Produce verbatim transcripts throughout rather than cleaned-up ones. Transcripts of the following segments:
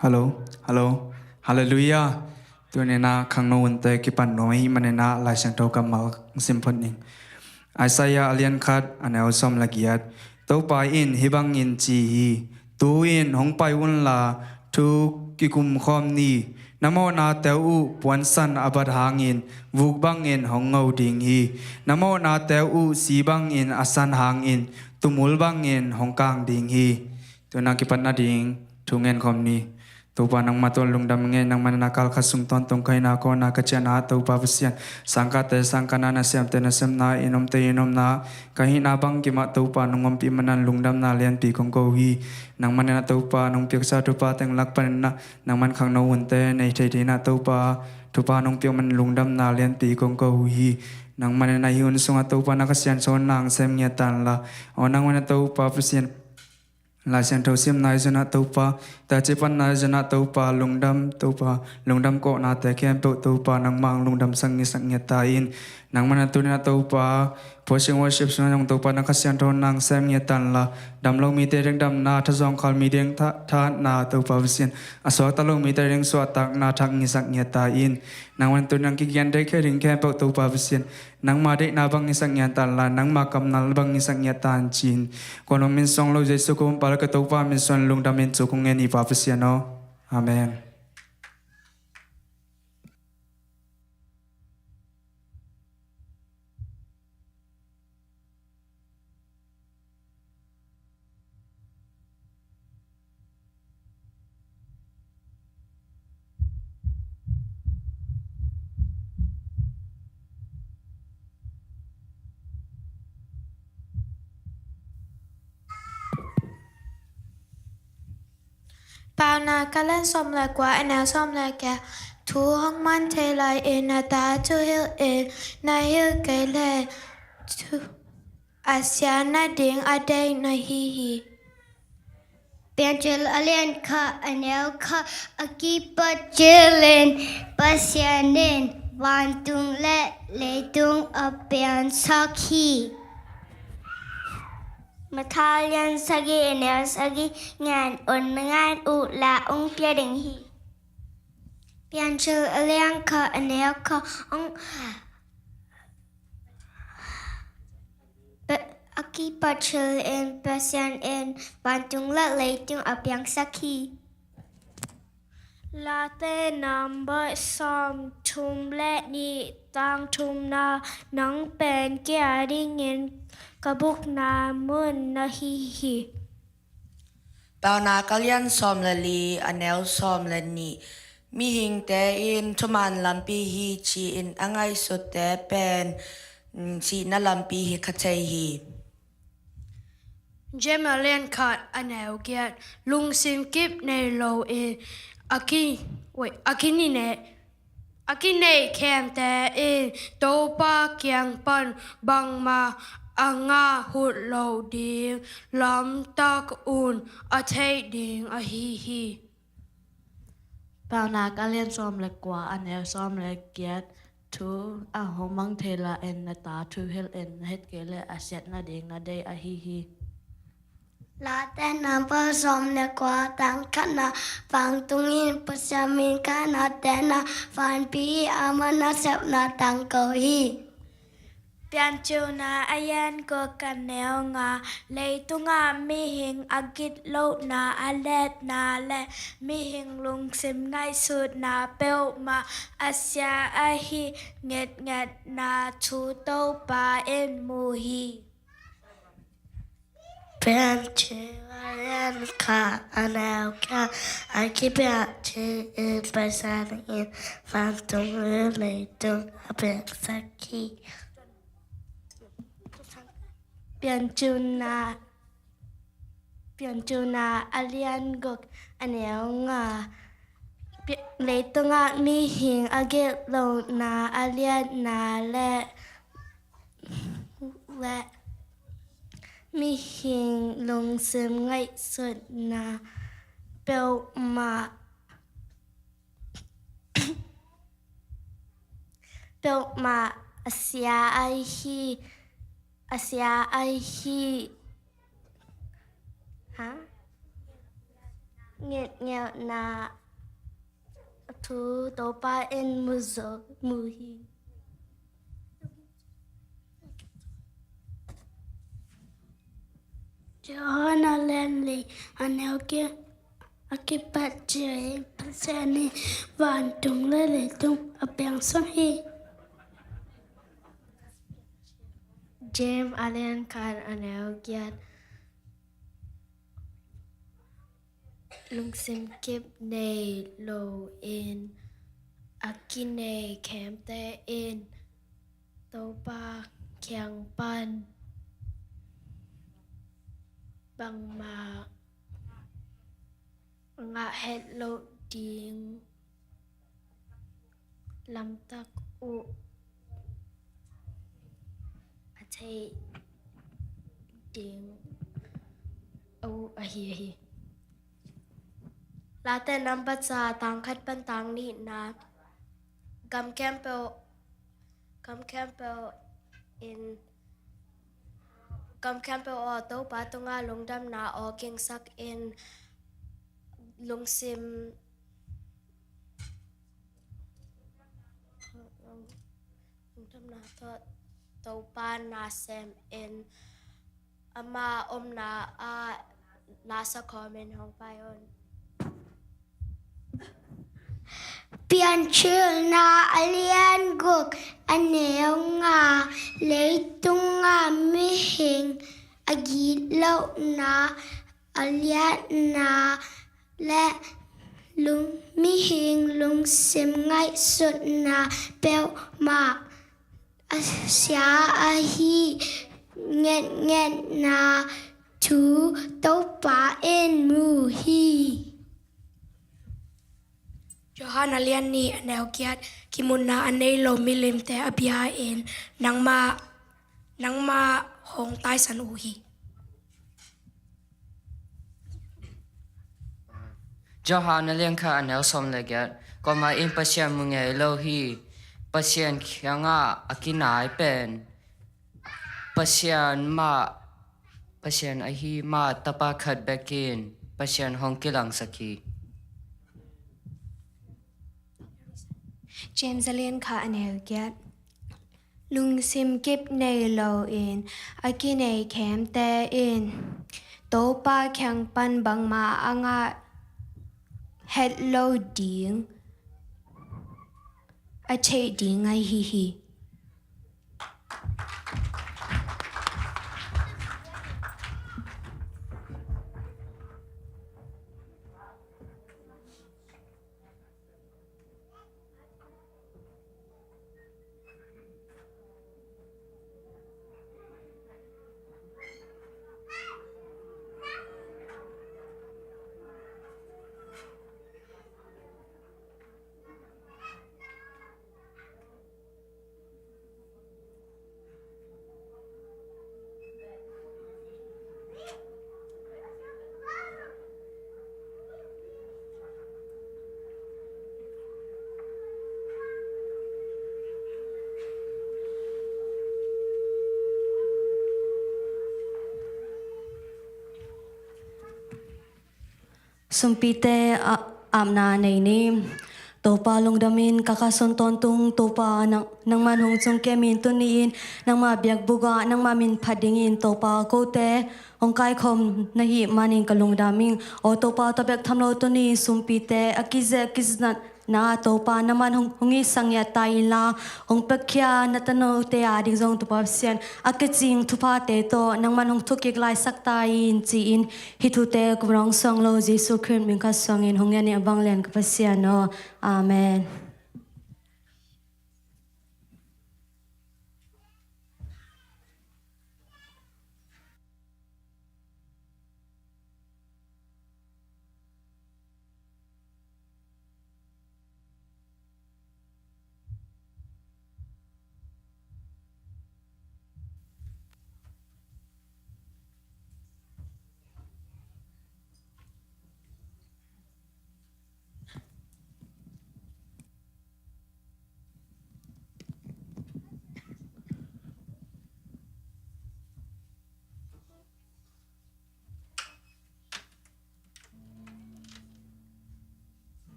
Hallo, hallo. Halleluiah. Tuni-in ah khangno hunte kipan nuam ahih manin ah Lai Siangtho kammal sim phot ning. Isaiah a lian khat a neu sawm le giat. Topa in hih bangin ci hi: Tu-in hong pai unla thu kikumkhawm ni. Na mawhnate uh puansan a bat hangin, vuk bangin hong ngo ding hi. Na mawhnate uh si bangin a san hangin, tumul bangin hong kang ding hi. Tu-in ah kipat nading thu ngen khawm ni. Topa, nangmah tungah lungdam ing ei. Nangmah in ah kal khat sung tawntung ka hihna, ka awna, ka ciahna ah Topa Pasian, sangkahte sangkahna, nasiamte nasiamna, inn omte inn omna, ka hihna bang kimah Topa nong ompih manin lungdamna lianpi kong ko hi. Nangmah in ah Topa nong piaksa thupha teng lak panin ah nangmah in khangno hunte nei thei dingin ah Topa thupha nong piak manin lungdamna lianpi kong ko hi. Nangmah in ah hih hun sungah Topa na Kha Siangtho in hong sem ngiat ta inla. Aw nangmah in ah Topa Pasian, Lai Siangtho simna i zon ah Topa, teci panna i zon ah Topa, lungdam Topa, lungdam kawhnate khempeuh Topa nangmah hong lungdamsak ngiat, sak ngiat ta in. Nangmah in ah tuni-in ah Topa, praise and worship sungah zong Topa na Kha Siangtho in hong sem ngiat ta inla, dam lo mite ading damna, thazawng khal mi ading tha-, thahatna Topa Pasian, a suakta lo mite ading suahtakna thak ngiat, sak ngiat ta in. Nangmah in ah tuni-in ah kigen deihkhiat ding khempeuh Topa Pasian, nangma deihna bang hi sak ngiat ta inla, nangma kammal bang hi sak ngiat ta in ci-in, kong lungsim suang lo Jesu Khazih min suang, ka Topa min suang lungdam in thu kong ngen hi Pa Pasian aw. Amen. Paunak a lian sawm le kua, a neu sawm le giat. Thu hong mang thei lai-in na ta thu hilh in, na hilh kei leh thu a siat nading a deih na hi hi. Piancil a lian khat a neu khat. A kipat cil in Pasian in vantung le leitung a piangsak hi. Matthai a lian sagih a neu sagih ngen un, na ngen uh leh hong pia ding hi. Piancil a lian khat a neu khat. Hong Pe-, a kipat cil in Pasian in vantung le leitung a piangsak hi. Late number sawm thum le nih, tang thumna. Nang pen kei a dingin ka bukna mun na hi hi. Paunak a lian sawm le li a neu sawm le nih. Mihingte in thuman lampi hi ci-in a ngaihsutte pen, mm, sihna lampi hi kha thei hi. James a lian khat a neu giat. Lungsim kip nei lo in a ki, oi, a kinine A kineih khempeuh in Topa kiang pan bangmah a ngah hut loh ding lamtak un a theih ding ahi hi. Paunak a lian sawm le kua a neu sawm le giat. Thu a hong mang thei lai-in na ta thu hilh in, na hilh kei leh a siat nading na deih ahi hi. Late number sawm le kua, tang khatna. Vantung in Pasian min khatna, tena vanpi hi, amah nasepna tangko hi. Piancilna a lian guk a neu nga. Leitungah mihing a gitlohna, a liatna le mihing lungsim ngaihsutna peuhmah a sia ahi ngetngetna thu Topa in mu hi. Piancil a lian khat a neu giat. A kipat cil in Pasian in vantung le leitung a piangsak hi. Piancilna, Piancilna a lian guk a neu nga. Pi-, leitungah mihing a gitlohna, a liatna le le mihing lungsim ngaihsutna peuhmah, peuhmah a sia ahi, a sia ahi, ha? ngetngetna thu Topa in mu zo, mu hi. Johan a lian li, a neu giat, a kipat ciang Pasian in vantung le leitung a piangsak hi. James a lian khat, a neu giat. Lungsim kip nei lo in a kinei khempeuh in Topa kiang pan bangmah a ngah het loh ding lamtak uh a theih ding uh ahi hi. Late Number tang khat pan tang nihna. Gam khempeuh, gam khempeuh in, gam khempeuh aw, Topa tungah lungdamna aw kingsak in, lungsim, lungdamna tawh Topa na sem in, ama omna ah lasa khawm in hong pai un. Piancilna a lian guk, a neu nga. Leitungah mihing a gitlohna, a liatna le lung, mihing lungsim ngaihsutna peuhmah a sia ahi ngetngetna thu Topa in mu hi. Johan a lian nih, a neu giat. Kimunna a nei lo milimte a bia in nangmah, nangmah hong taisan uh hi. Johan a lian khat, a neu sawm le giat. Kuamah in Pasian mu ngei lo hi. Pasian kiangah a kinai pen Pasian mah, Pasian ahi mah Tapa khat bek in Pasian hong kilangsak hi. James a lian khat, a neu giat. Lungsim kip nei lo in a kinei khempeuh in Topa kiang pan bangmah a ngah het lo ding a theih ding ahi hi. Sumpite, a, apna nei ni. Topa, lungdamin ka kha sun tawntung, Topa, nang, nangman hong cungkemin tuni-in nangma biakbuk ah nangma min phat dingin, Topa, kote hong kaikhawm na hih manin ka lungdam ing. Aw Topa, tua bek tham lo tuni-in sumpite a kizeh a kizinat na Topa, nangman hong, hong itsak ngiat ta inla, hong piakhia na tanote ading zong Topa Pasian, a kicing thuphate tawh nangman hong thukik laisak ta in, ci-in hih thute kong rong suang lo Jesu Khrih min khat suangin hong ngen ing, a vanglian ka Pasian aw. Amen.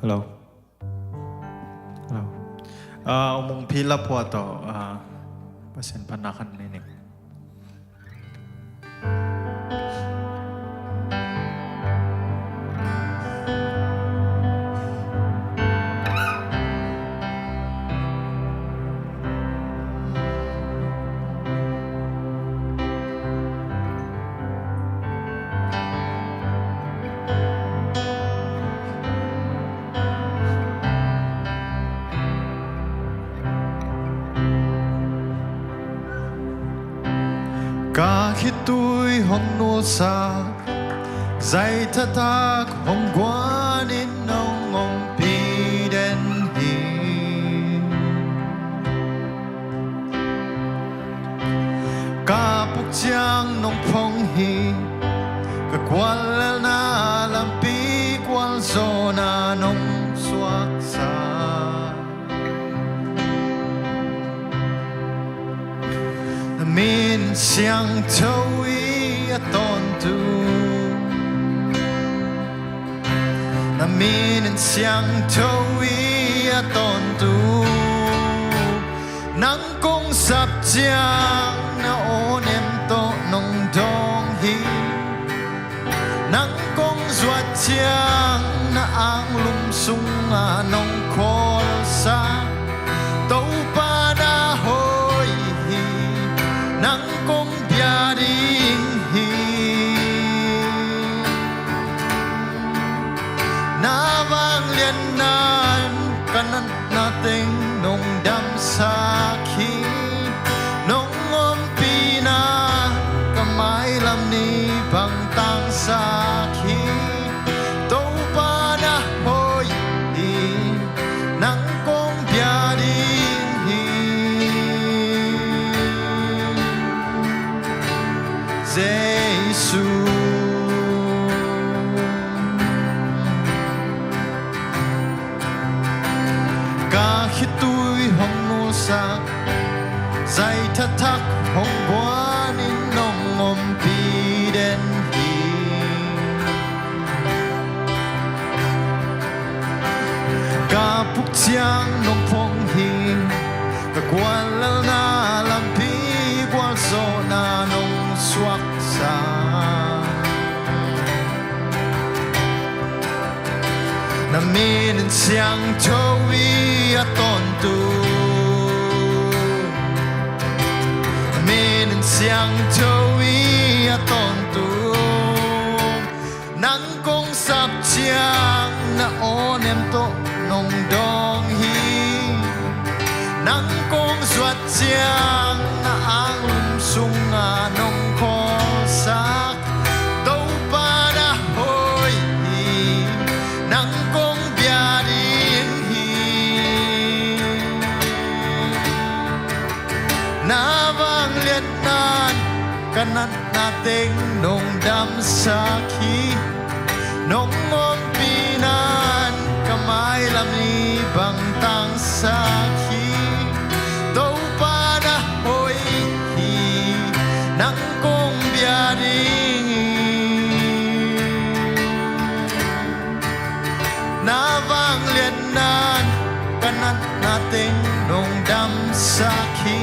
Hello. Hello. Ah, U Mung Phi Lap Hua tawh, ah, Pasian phatna khat nei ning. Ka khitui hong nulsak, zai thatak hong guan in nong ompih den hi. Ka puk ciang nong phong hi, ka guallelhna lampi gualzawhna nong suaksak. Na min siangtho i a tawntung, na min siangtho i a tawntung, nang kong sap ciang na aw nem tawh nong dawng hi. Nang kong zuat ciang na anglum sungah nong khawlsak. Topa na hoih hi, nang kong bia ding hi. Na vangliatna in ka natna teng nong damsak hi. Nong ompihna ka mailam ni bang tangsak hi. Topa na hoih hi, nang kong bia ding hi. Jesu. Ka khitui hong nulsak, zai thatak hong guan in nong ompih den hi. Ka puk ciang nong phong hi, ka guallelhna lampi gualzawhna nong suaksak. Na min siangtho i a tawntung, na min siangtho i a tawntung, nang kong sap ciang na aw nem tawh nong dawng hi. Nang kong zuat ciang na anglum sungah nong khawlsak. Topa na hoih hi, nang kong bia ding hi. Na vangliatna in ka natna teng nong damsak hi. Nong ompihna in ka mailam ni bang tangsak hi. Topa na hoih hi, nang kong bia ding hi. Na vangliatna in ka natna teng nong damsak hi.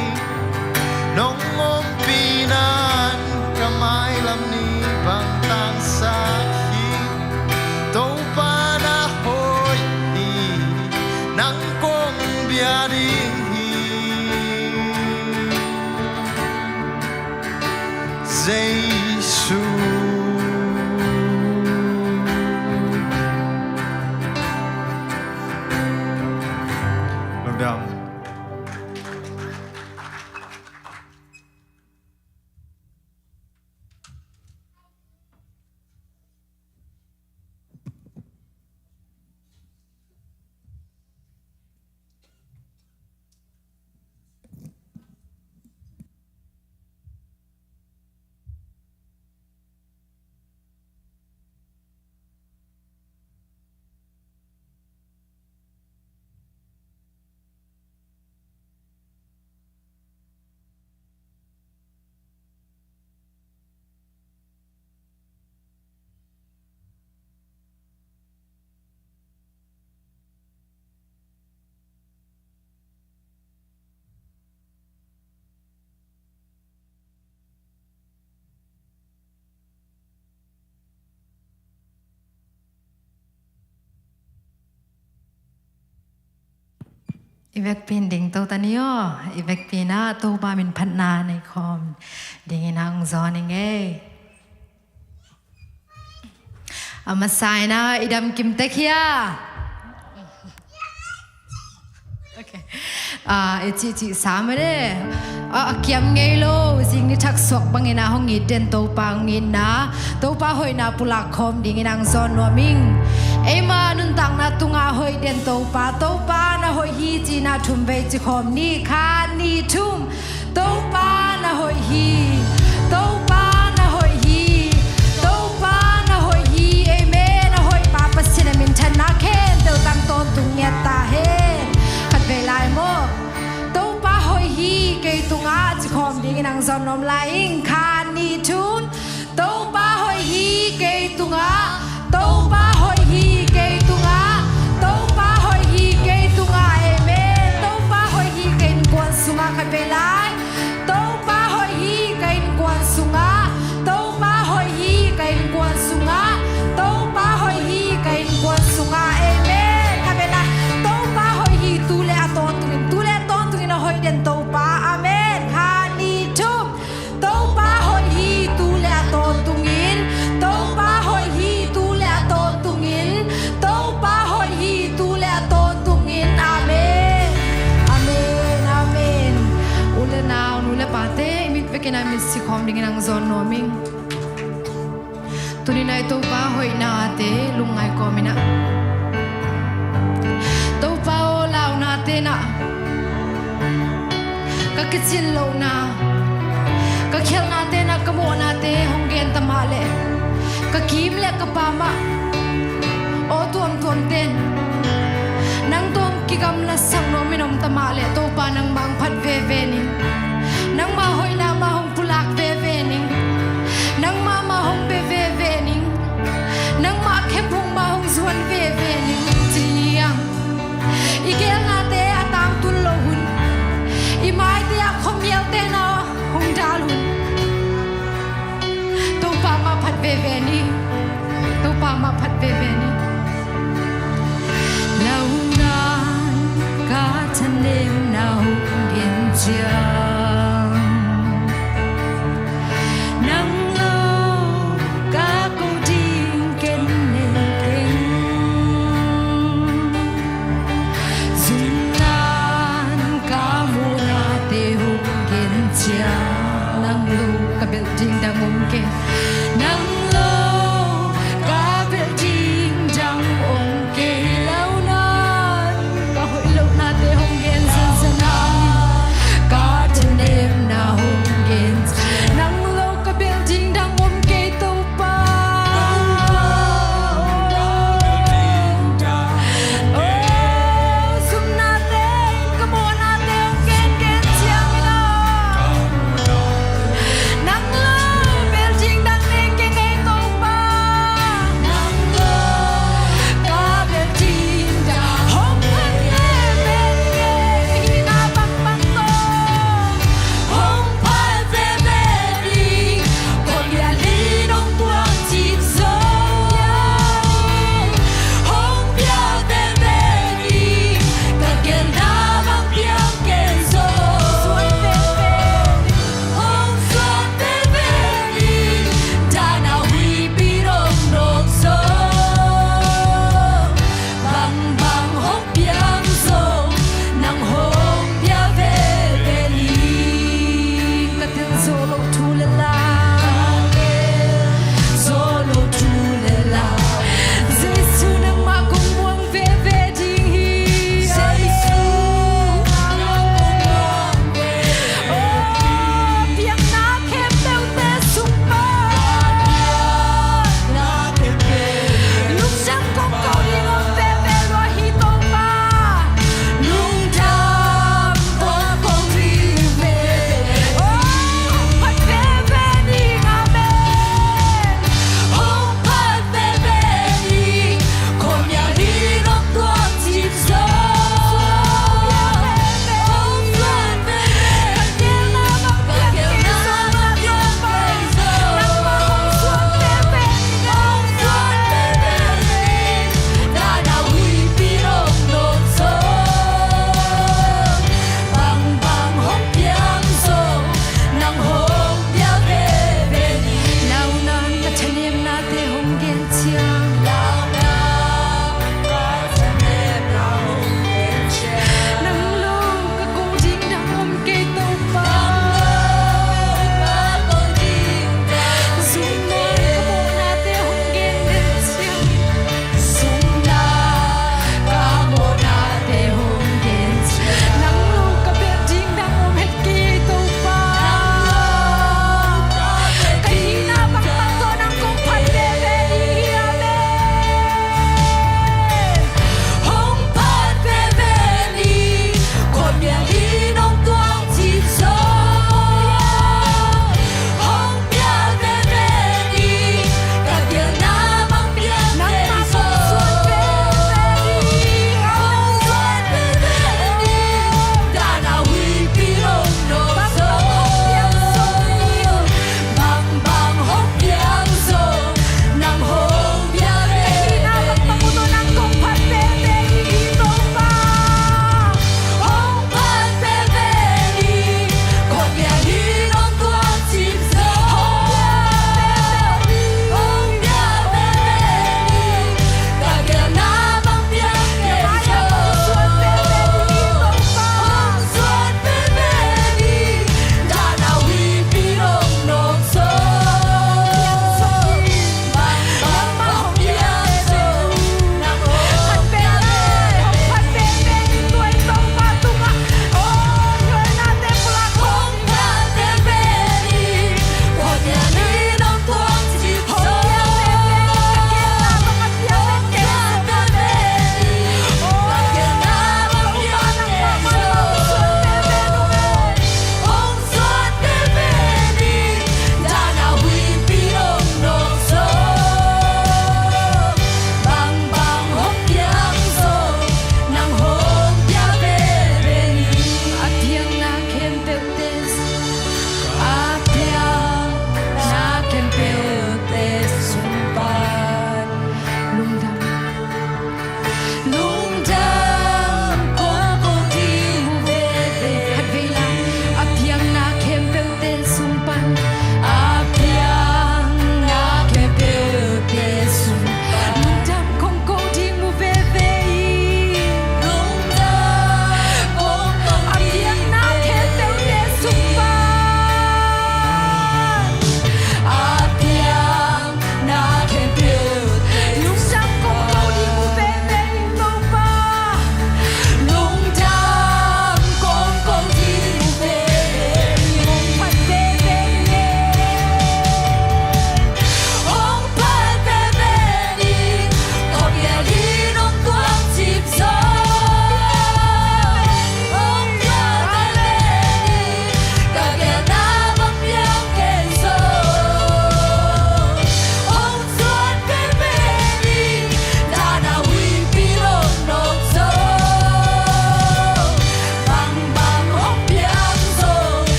Nong ompihna in ka mailam ni bang tangsak hi. Topa na hoih hi, nang I vekpi in dingto ta ni aw. I vekpi in ah Topa min phatna nei khawm dingin ah hong zawn ing ei. A masa in ah i dam kim tek hia? Okay. Ah, i cihcih sa mah de. Ah, a kiam ngei lo, zing ni thak suak bangin ah hong it den Topa hong itna, Topa hoihna pulak khawm dingin ah hong zawn nuam ing. Eima nuntakna tungah hoih den Topa, Topa na hoih hi ci-in ah thum vei ci khawm ni, khat, nih, thum. Topa na hoih hi. Topa na hoih hi. Topa na hoih hi. Amen. A hoih pa Pasian a minthanna khempeuh tang tawntung ngiat ta hen. Khat vei lai maw. Topa hoih hi kei tungah ci khawm dingin ah hong zawn nuam lai ing. Khat, nih, thum. Topa hoih hi kei tungah. Topa hoih hi kei tungah. Topa hoih hi kei tungah. Amen. Topa hoih hi ka innkuan sungah. Khat vei lai. Topa hoih hi ka innkuan sungah. Topa hoih hi ka innkuan sungah. Topa hoih hi ka innkuan sungah. Amen. Khat vei lai. Topa hoih hi tu le a tawntungin, tu le a tawntungin a hoih den Topa. Amen. Khat, nih, thum. Topa hoih hi tu le a tawntungin. Topa hoih hi tu le a tawntungin. Topa hoih hi tu le a tawntungin. Amen. Amen. Amen. U le nau, nu le pate, i mit vekin ah mit si khawm dingin ah hong zawn nuam ing. Tuni-in ah i Topa hoihnate lungngai kawmin ah, Topa aw, launate in ah ka kicin lohna, ka khialhnate in ah ka mawhnate hong gen ta mah leh, ka kim le ka pam ah aw tuamtuamte in nang tawh kigamlasak nuamin om ta mah leh, Topa nangmah hong phat veve ning. Nangmah hoihna mah hong pulak veve ning. Nangmah mah hong pia veve ning. Nangmah khephung mah hong zuan veve ning. Ci-in ah i geelnate a tangtun loh hun, i maite ah khuamialte in ah hong dal hun, Topa mah phat veve ni. Topa mah phat veve ni. Launan ka thanemna hong gen ciang, nang lo ka ko ding ken ne keng. Zumnan ka muhnate hong gen ciang, nang lo ka belh ding dang om kei. Nang lo ka belh ding dang om kei. Launan ka hoih lohnate hong gen zenzen a, ka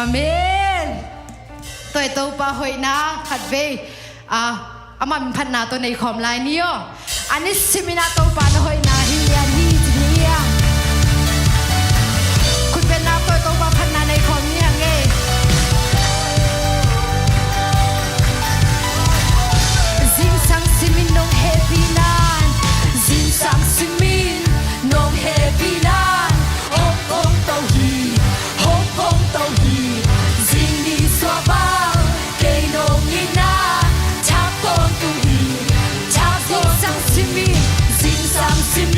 Amen. Tua i Topa hoihna khatvei, ah, ama min phatna tawh nei khawm lai ni aw. A ni simin ah Topa na hoihna hi, a ni ci ni a. Khutbetna tawh Topa phatna nei khawm ni hang ei. Zingsang simin nong hehpih nan, zingsang simin nong hehpih nan, hong kong to hi, hong kong to hi. Zing ni suah bang kei nong itna thak tawntung hi. Thak tawntung. Zingsang simin, zingsang simin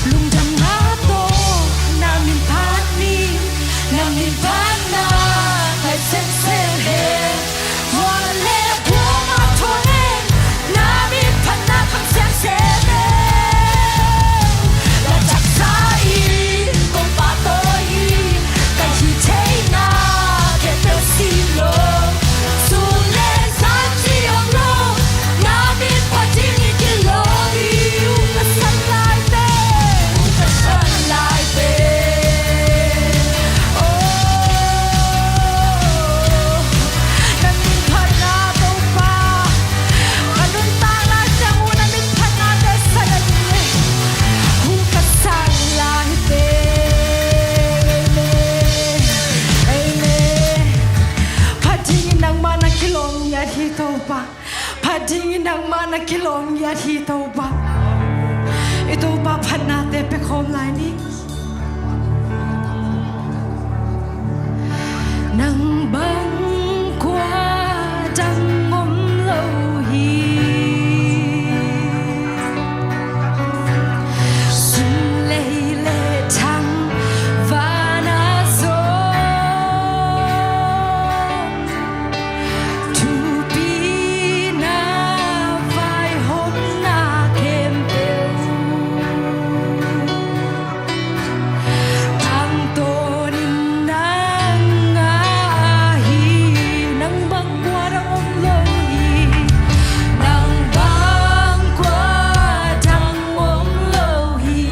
Lungdamna tawh na min phat ni, na min phatna lai semsem hen. Mual le buang a thawn hen, na min phatna khang semsem hen. La taksa in kong pahtawi hi, ka hih theihna khempeuh sim lo. Sun le zan ci om lo, na min phat ding i kilawm hi. Ka san lai pen, ka san lai pen, oh, na min phatna Topa, ka nuntak lai ciang uh na min phatnate san a ding hi. Hu ka san lai pen. Amen. Amen. Phat dingin nangmah na kilawm ngiat hi Topa. Phat dingin nangmah na kilawm ngiat hi Topa. I Topa phatnate pia khawm lai ni. Nang bang kua dang om lo hi. Sim lei le thangvana zong, thupina vaihawmna khempeuh tangtawnin nang a hi. Nang bang kua dang om lo hi. Nang bang kua dang om lo hi.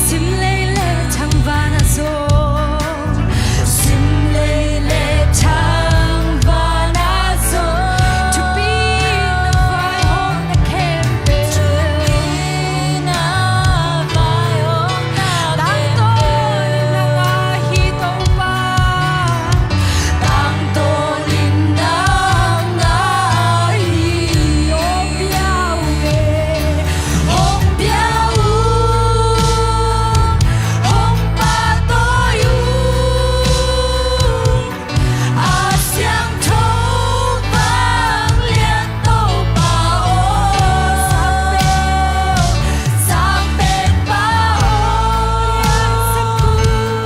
Sim lei le thangvana zong, sim lei le thangvana zong, thupina vaihawmna khempeuh, thupina vaihawmna khempeuh tangtawnin nang a hi Topa. Tangtawnin nang a hi. Hong pia uh e, hong pia uh, hong pahtawi uh, a siangtho vanglian Topa aw. Sangpen, Sangpenpa aw,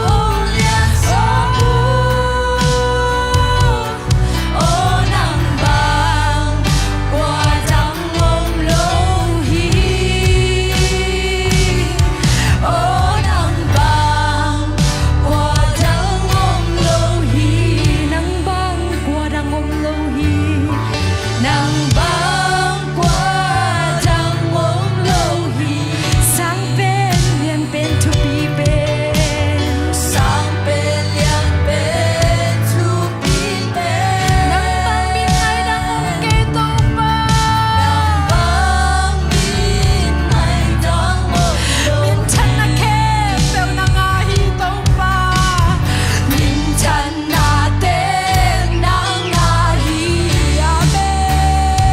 hong liansak uh. Aw, nang bang kua dang om lo hi. Aw, nang bang kua dang om lo hi. Nang bang kua dang om lo hi. Nang bang kua dang om lo hi. Sangpen lianpen thupi pen, sangpen lianpen thupi pen, nang bang min ngaih dang om kei Topa. Nang bang min ngaih dang om lo. Minthanna khempeuh nang a hi Topa. Minthan na teng nang a hi. Amen.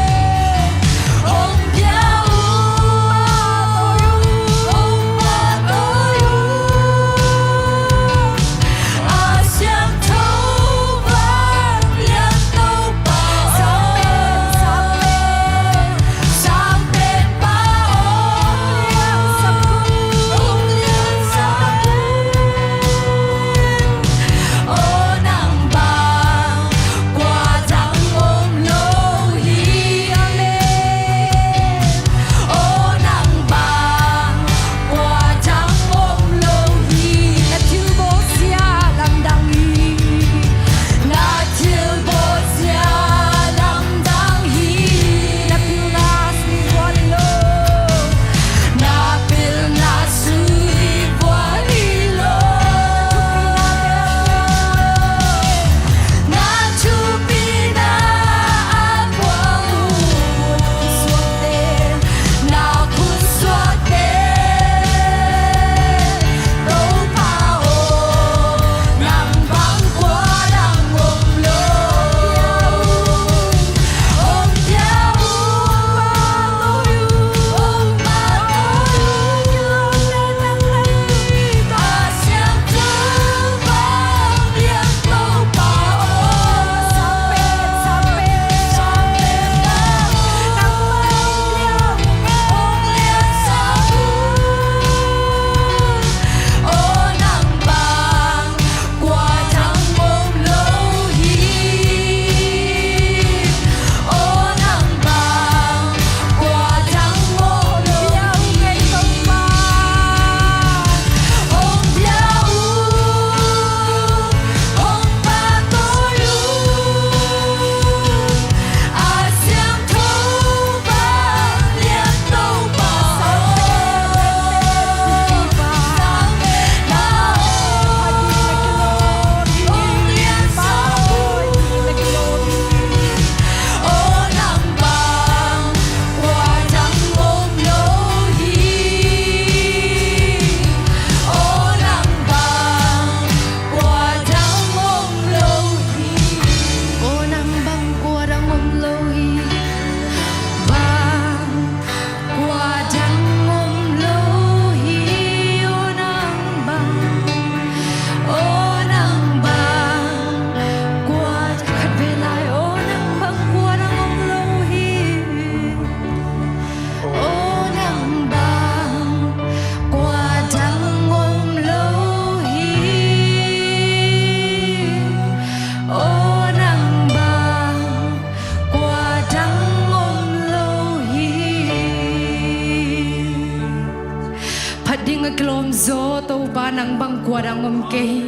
Nang bang kua dang om kei.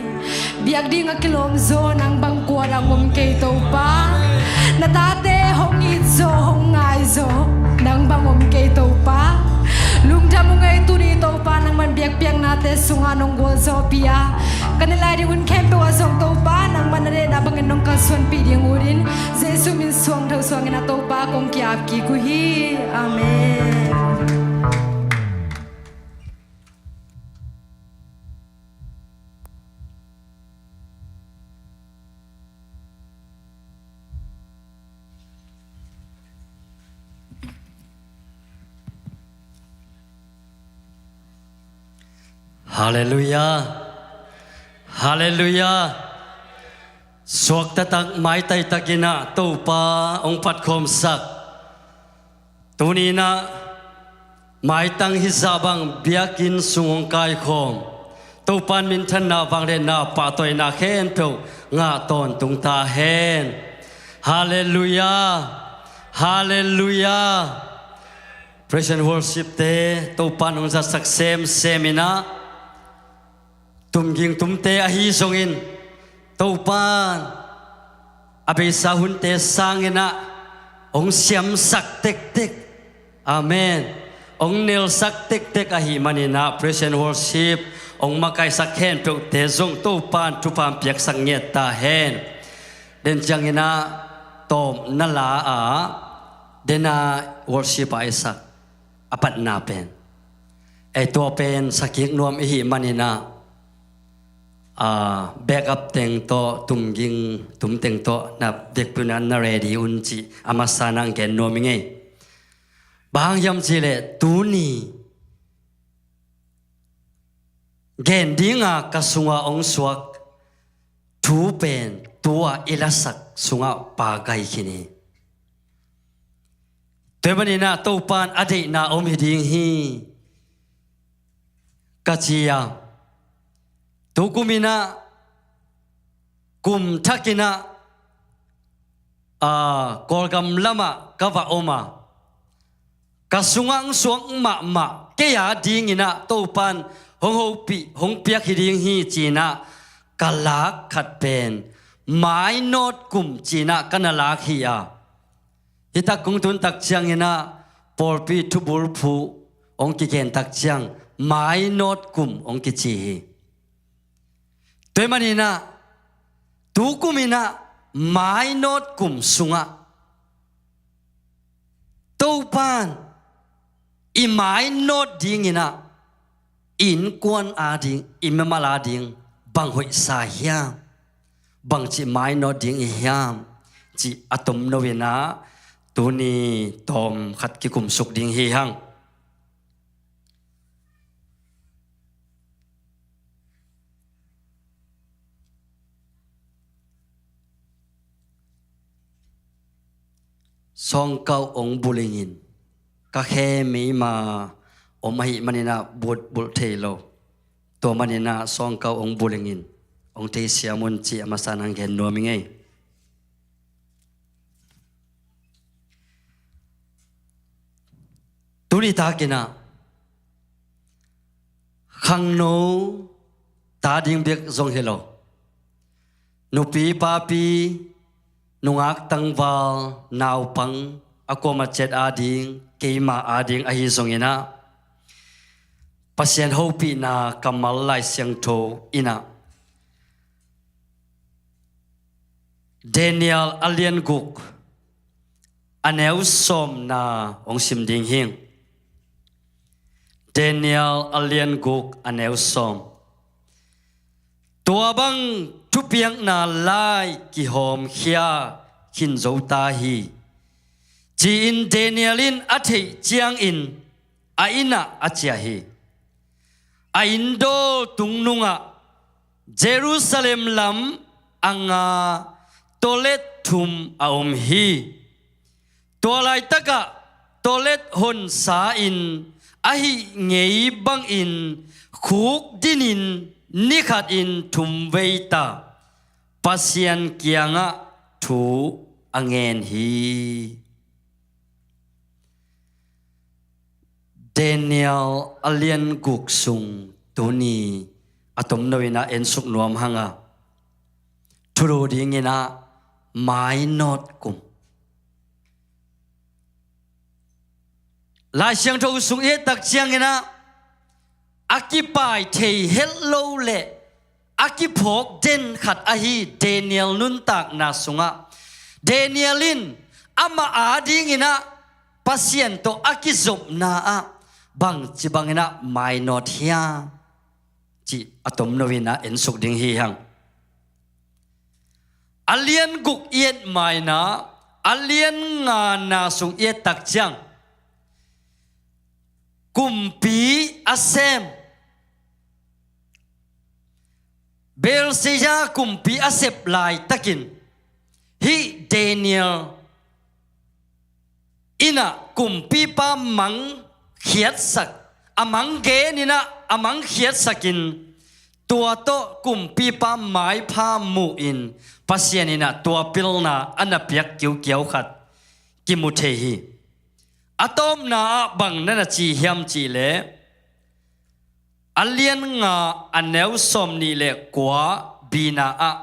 Biak ding a kilawm zaw nang bang kua dang om kei Topa. Na tate hong it zaw hong ngai zaw nang bang om kei Topa. Lungdam ung ei tuni Topa nangman biakpiaknate sungah nong gualzawhpih a ka ne lai ding hun khempeuh ah zong Topa nangman na deihna bangin nong kalsuanpih ding utin Jesu min suangtho suangin a Topa kong ki-ap kik uh hi. Amen. Halleluiah. Halleluiah. Suak taktak maitai takin ah Topa hong phatkhawmsak. Tuni in ah maitang hizah bang biakinn sung hong kaikhawm Topa in minthanna vangliatna pahtawina khempeuh ngah tawntung ta hen. Halleluiah. Halleluiah. Praise and worship te Topa in hong zatsak semsem in ah tumging tumte ahi zongin Topa in a beisa hunte sangin ah hong siamsak tektek. Amen. Hong nelsak tektek ahih manin ah praise and worship hong makaisak khempeuhte zong Topa in thupha hong piaksak ngiat ta hen. Den ciangin ah tawm na la ah den a worship a i sak a patna pen ei tua pen sakik nuam ihih manin ah, ah, backup teng tawh tumging tum teng tawh na vekpi un ah na ready un cih a masa in ah gen nuam ing ei. Bang hang hiam cih leh tuni gen dinga ka sungah hong suak thu pen tu-a i lasak sungah pagai khin hi. Tua ahih manin ah Topa in a deihna om hi ding hi ka ci a, tu kum in ah kum thak in ah, aa, Kawlgam lamah ka va om a, ka sungah hong suak mahmah kei a dingin ah Topa in hong hopih hong piak hi ding hi ci-in ah ka lak khat pen mainawt kum ci-in ah ka na lak hi a, hi tak kong tun tak ciangin ah pawlpi thubulphuh hong kigen tak ciang mainawt kum hong kici hi. Tua ahih manin ah tu kum in ah mainawt kum sungah Topa in i mainawt dingin ah i innkuan ading i mimal ading bang hoihsa hiam, bangci mainawt ding i hiam cih a tomno in ah tuni tawm khat kikumsuk ding hi hang. Sawngkauh hong bulingin ka khe meima om ahih manin ah bulh bulh thei lo. Tua manin ah sawngkauh hong bulingin hong theisiam un cih a masa in hong gen nuam ing ei. Tuni takin ah khangno ta ding bek zong hi lo, nupi papi, nungak tangval, naupang a kuamah ciat ading, keima ading ahi zongin ah Pasian hopihna kammal Lai Siangtho in ah Daniel a lian guk a neu sawmna hong sim ding hi. Daniel a lian guk a neu sawm. Tua bang thupiakna lai kihawmkhia khin zo ta hi, ci-in Daniel in a theih ciangin a inn ah a ciah hi. A inn dawl tungnungah Jerusalem lam a nga tawlet thum a om hi. Tua laitakah tawlet honsa in ahih ngei bangin khuk dinin ni khatin thum vei ta Pasian kiangah thu a ngen hi. Daniel a lian guk sung tuni a tomno in ah ensuk nuam hang a, thulu dingin ah mainawt kum. Lai Siangtho sung i et tak ciangin ah a kipai thei het lo le a kiphawk den khat ahi Daniel nuntakna sungah Daniel in amah adingin ah Pasian tawh a kizopna ah bangci bangin ah mainawt hiam cih a tomno in ah ensuk ding hi hang. A lian guk i et ma in ah a lian ngana sung i et tak ciang kumpi a sem, Belshazzar kumpi a sep laitakin hih Daniel in ah kumpipa mang khiatsak, a mang gen in ah a mang khiatsakin tua tawh kumpipa maipha mu-in Pasian in ah tua pilna a na piak kiukiau khat kimu thei hi. A tawpna ah bang na na ci hiam cih leh a lian nga a neu sawmnih le kua bina ah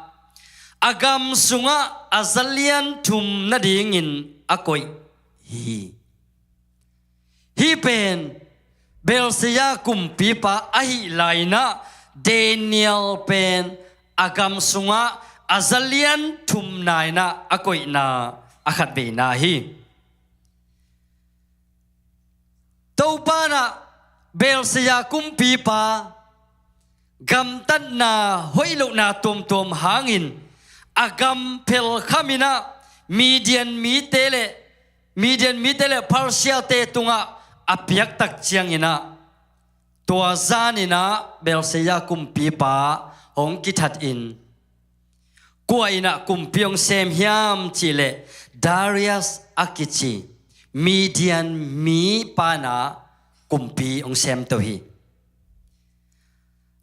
a gam sungah a za lian thum nadingin a koih hi. Hih pen Belshazzar kumpipa ahih lai-in ah Daniel pen a gam sungah a za lian thumna in ah a koihna a khatveina hi. Topa in ah Belshazzar kumpipa gamtatna hoih lohna tuamtuam hangin a gam phelkham in ah Midian mite le Midian mite le Persia-te tungah a piak tak ciangin ah tua zan in ah Belshazzar kumpipa hong kithat in kua in ah kumpi hong sem hiam cih leh Darius a kici Midian mipa in ah kumpi hong sem to hi.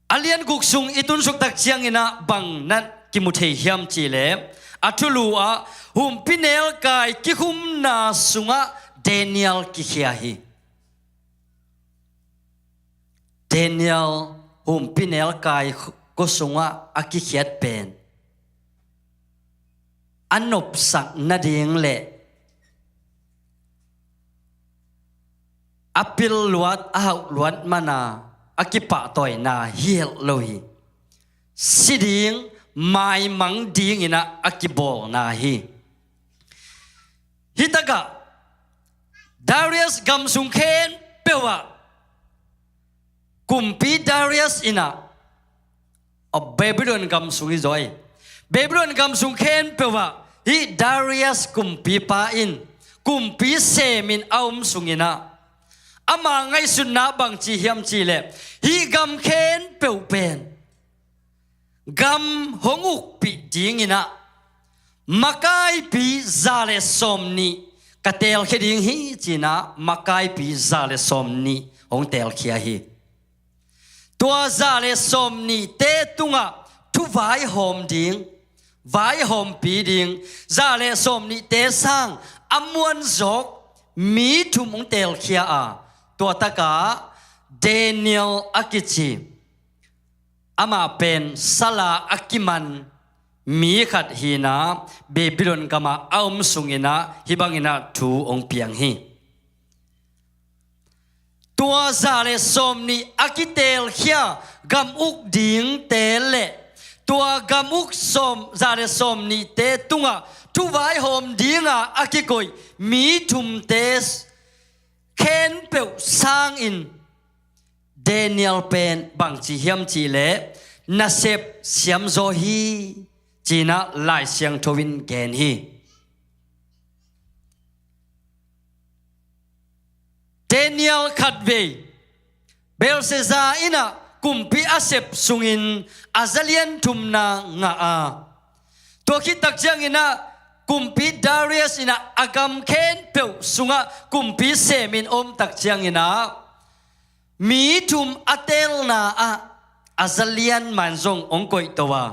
A lian guk sung i tunsuk tak ciangin ah bang na kimu thei hiam cih leh a thulu ah humpinelkai kikhumna sungah Daniel kikhia hi. Daniel humpinelkai khuasungah a kikhiat pen a nopsak nading le a pil luat a hauh luat man a a kipahtawina hi het lo hi. Si ding, maimang dingin ah a kibawlna hi. Hih takah Darius gam sung khempeuh ah kumpi Darius in ah, a Babylon gam sung hi zaw hi. Babylon gam sung khempeuh ah hih Darius kumpipa in kumpi semin a om sungin ah ama ngaihsutna bangci hiam cih leh hih gam khempeuh pen gam hong ukpih dingin ah makaipi za le sawmnih ka teelkhia ding hi ci-in ah makaipi za le sawmnih hong teelkhia hi. Tua za le sawmnihte tungah thu vaihawm ding, vaihawmpi ding za le sawmnihte sang a muanzawk mi thum hong teelkhia a, tua takah Daniel a kici amah pen sala a kiman mi khat hi-in ah Babylon gamah a om sungin ah hih bangin ah thu hong piang hi. Tua za le sawmnih a kiteelkhia gam uk dingte le tua gam uk sawm, za le sawmnihte tungah thu vaihawm dinga a kikoih mi thumte khempeuh sangin Daniel pen bangci hiam cih leh nasep siamzaw hi ci-in ah Lai Siangtho in gen hi. Daniel khatvei Belshazzar in ah kumpi a sep sungin a za lian thumna ngah a, tua khit tak ciangin ah kumpi Darius in ah a gam khempeuh sungah kumpi semin om tak ciangin ah mi thum a teelna ah a za lian man zong hong koih to a,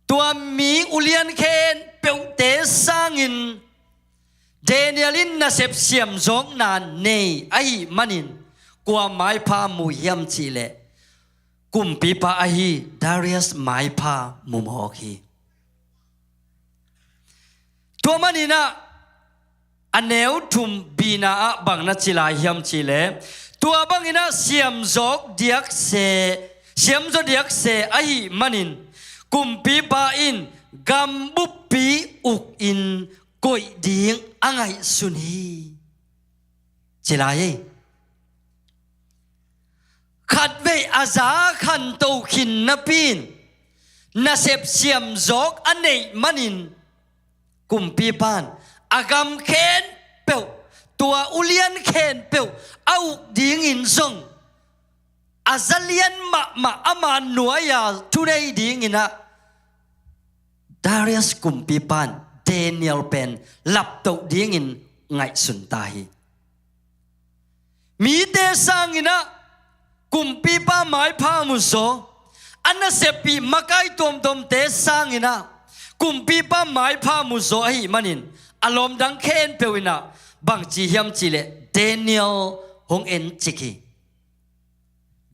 tua mi ulian khempeuhte sangin Daniel in nasep siamzawkna nei ahih manin kua maipha mu hiam cih leh kumpipa ahi Darius maipha mumawk hi. Tua maninah a neu thum bina ah bang na ci lai hiam cihleh, tua banginah siamzawk diakse, siamzaw diakse ahi manin kumpipa in gam buppi ukin koih ding a ngaihsun hi, ci lai ei. Khatvei a za khanto khin napi-in nasep siamzawk a neih manin kumpipa in a gam khempeuh, tua ulian khempeuh a uk dingin zong a zalian mahmah ama nuai-a thunei dinginah Darius kumpipa in Daniel pen laptoh dingin ngaihsun ta hi. Mite sanginah kumpipa maipha muzaw, a nasep ih makai tuamtuamte sanginah kumpipa maipha muzaw ahi manin a lawmdang khempeuh inah bangci hiam cihleh Daniel hong encik hi.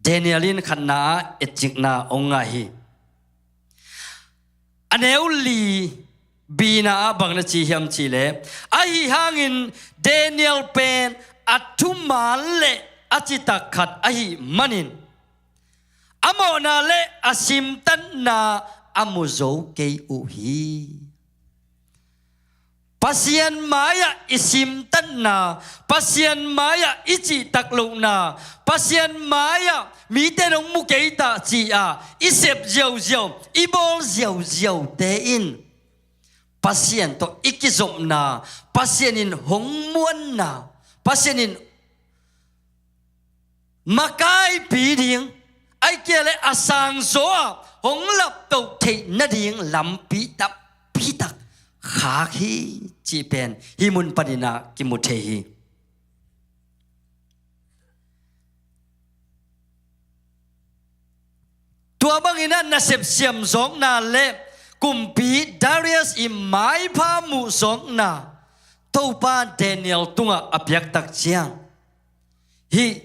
Daniel in khatna ah etcikna hong ngah hi. A neu li bina ah bang na ci hiam cihleh, ahi hangin Daniel pen a thuman le a citak khat ahi manin a mawhna le a simtatna a mu zo kei uh hi. Pasian mai-ah i simtatna, Pasian mai-ah i cihtak lohna, Pasian mai-ah mite nong mu kei ta ci-a i sep ziauziau, i bawl ziauziaute in Pasian tawh i kizopna, Pasian in hong muanna, Pasian in makaipi ding, ahih kei leh a sangzaw ah hong laptoh theih nading lampi tampitak khak hi cih pen hih mun paninah kimu thei hi. Tua banginah nasep siamzawkna le kumpi Darius i maipha muhzawkna Topa Daniel tungah a piaktak ciang, hih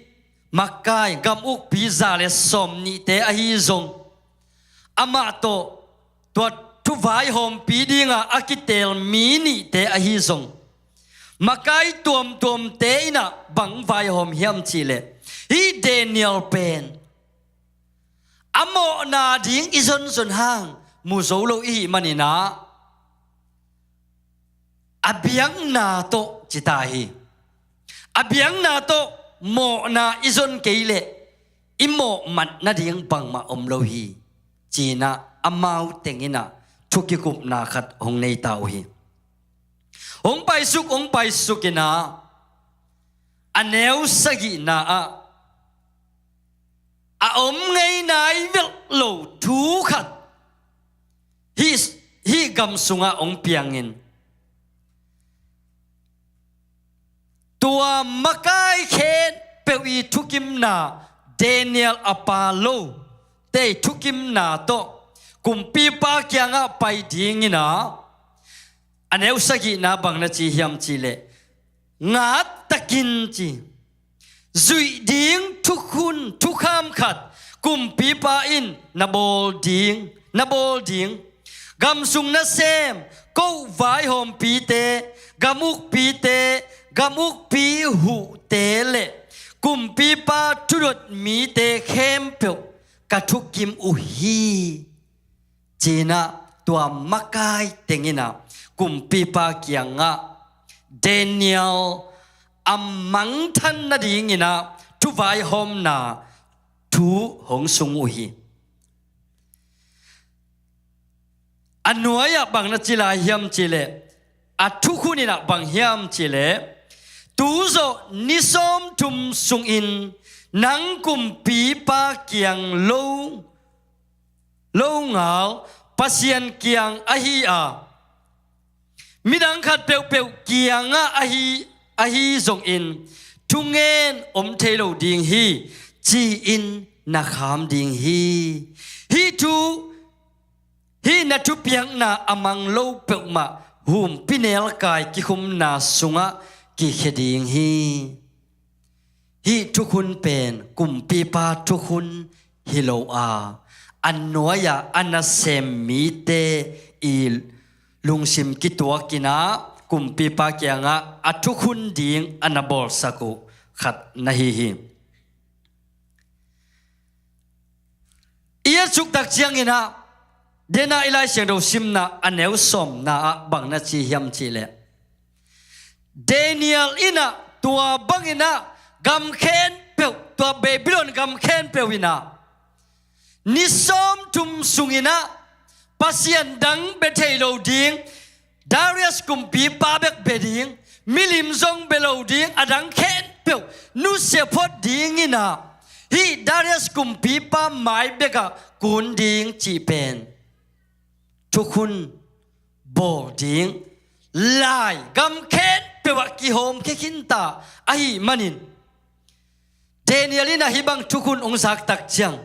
makai gam ukpi za le sawm nihte ahi zong, amah tawh tua thuvaihawmpi dinga a kiteel mi nihte ahi zong, makai tuamtuamte inah bang vaihawm hiam cihleh, hih Daniel pen a mawhna ding i zonzon hang mu zo lo i hih maninah a biakna tawh ci ta hi. A biakna tawh mawhna i zon kei leh i mawh mat nading bangmah om lo hi, ci-inah amau tenginah thukikupna khat hong nei ta uh hi. Hong paisuk, hong paisuk inah a neu sagihna ah a om ngei nai velh lo thu khat hih, hih gam sungah hong piangin, tua makai khempeuh i thukimna, Daniel a pa lote i thukimna tawh kumpipa kiangah pai dinginah a neu sagihna bang na ci hiam cihleh, ngattakin ci, zuih ding thukhun thukham khat kumpipa in na bawl ding, na bawl ding. Gam sung nasem, ko vaihawmpite, gam ukpite, gam ukpi huhte le kumpipa thudot mite khempeuh ka thukim uh hi, ci-inah tua makai tenginah kumpipa kiangah Daniel a mangthan nadinginah thuvaihawmna thu hong sung uh hi. A nuai-ah bang na ci lai hiam cihleh, a thukhun inah bang hiam cihleh, tu zawh ni sawmthum sungin nang kumpipa kiang lo, longal Pasian kiang ahi a, midang khat peuhpeuh kiangah ahi, ahi zongin thungen om thei lo ding hi, ci-in na kham ding hi. Hih thu, hih na thupiakna a mang lo peuhmah humpinelkai kikhumna sungah kikhia ding hi. Hih thukhun pen kumpipa thukhun hi lo a, a nuai-ah a nasem mite i lungsim kituakin ah kumpipa kiangah a thukhun ding a na bawlsak uh khat na hi hi. I et suk tak ciangin ah, dena i Lai Siangtho simna a neu sawmna ah bang na ci hiam cihleh, Daniel in ah tua bangin ah gam khempeuh, tua Babylon gam khempeuh in ah ni sawmthum sungin ah Pasian dang bia thei lo ding, Darius kumpipa bek bia ding, milim zong bia lo ding, a dang khempeuh nusia phot dingin ah hih Darius kumpipa mai bekah kun ding cih pen thukhun bawl ding lai gam khempeuh ah kihawmkhia khinta ahih manin, Daniel in ah hih bang thukhun hong zak tak ciang,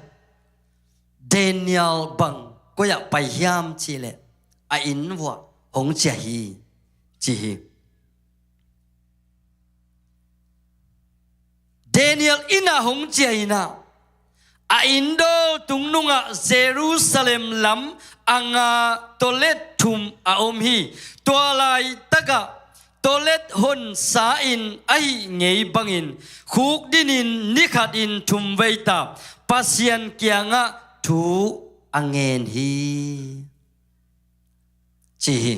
Daniel bang koi-ah pai hiam cihleh a inn vuah hong ciah hi, ci hi. Daniel in ah hong ciah in ah, a inn dawl tungnungah Jerusalem lam a nga tawlet thum a om hi. Tua laitakah tawlet honsa in ahih ngei bangin khukdinin ni khatin thum veita Pasian kiangah thu a ngen hi, ci hi.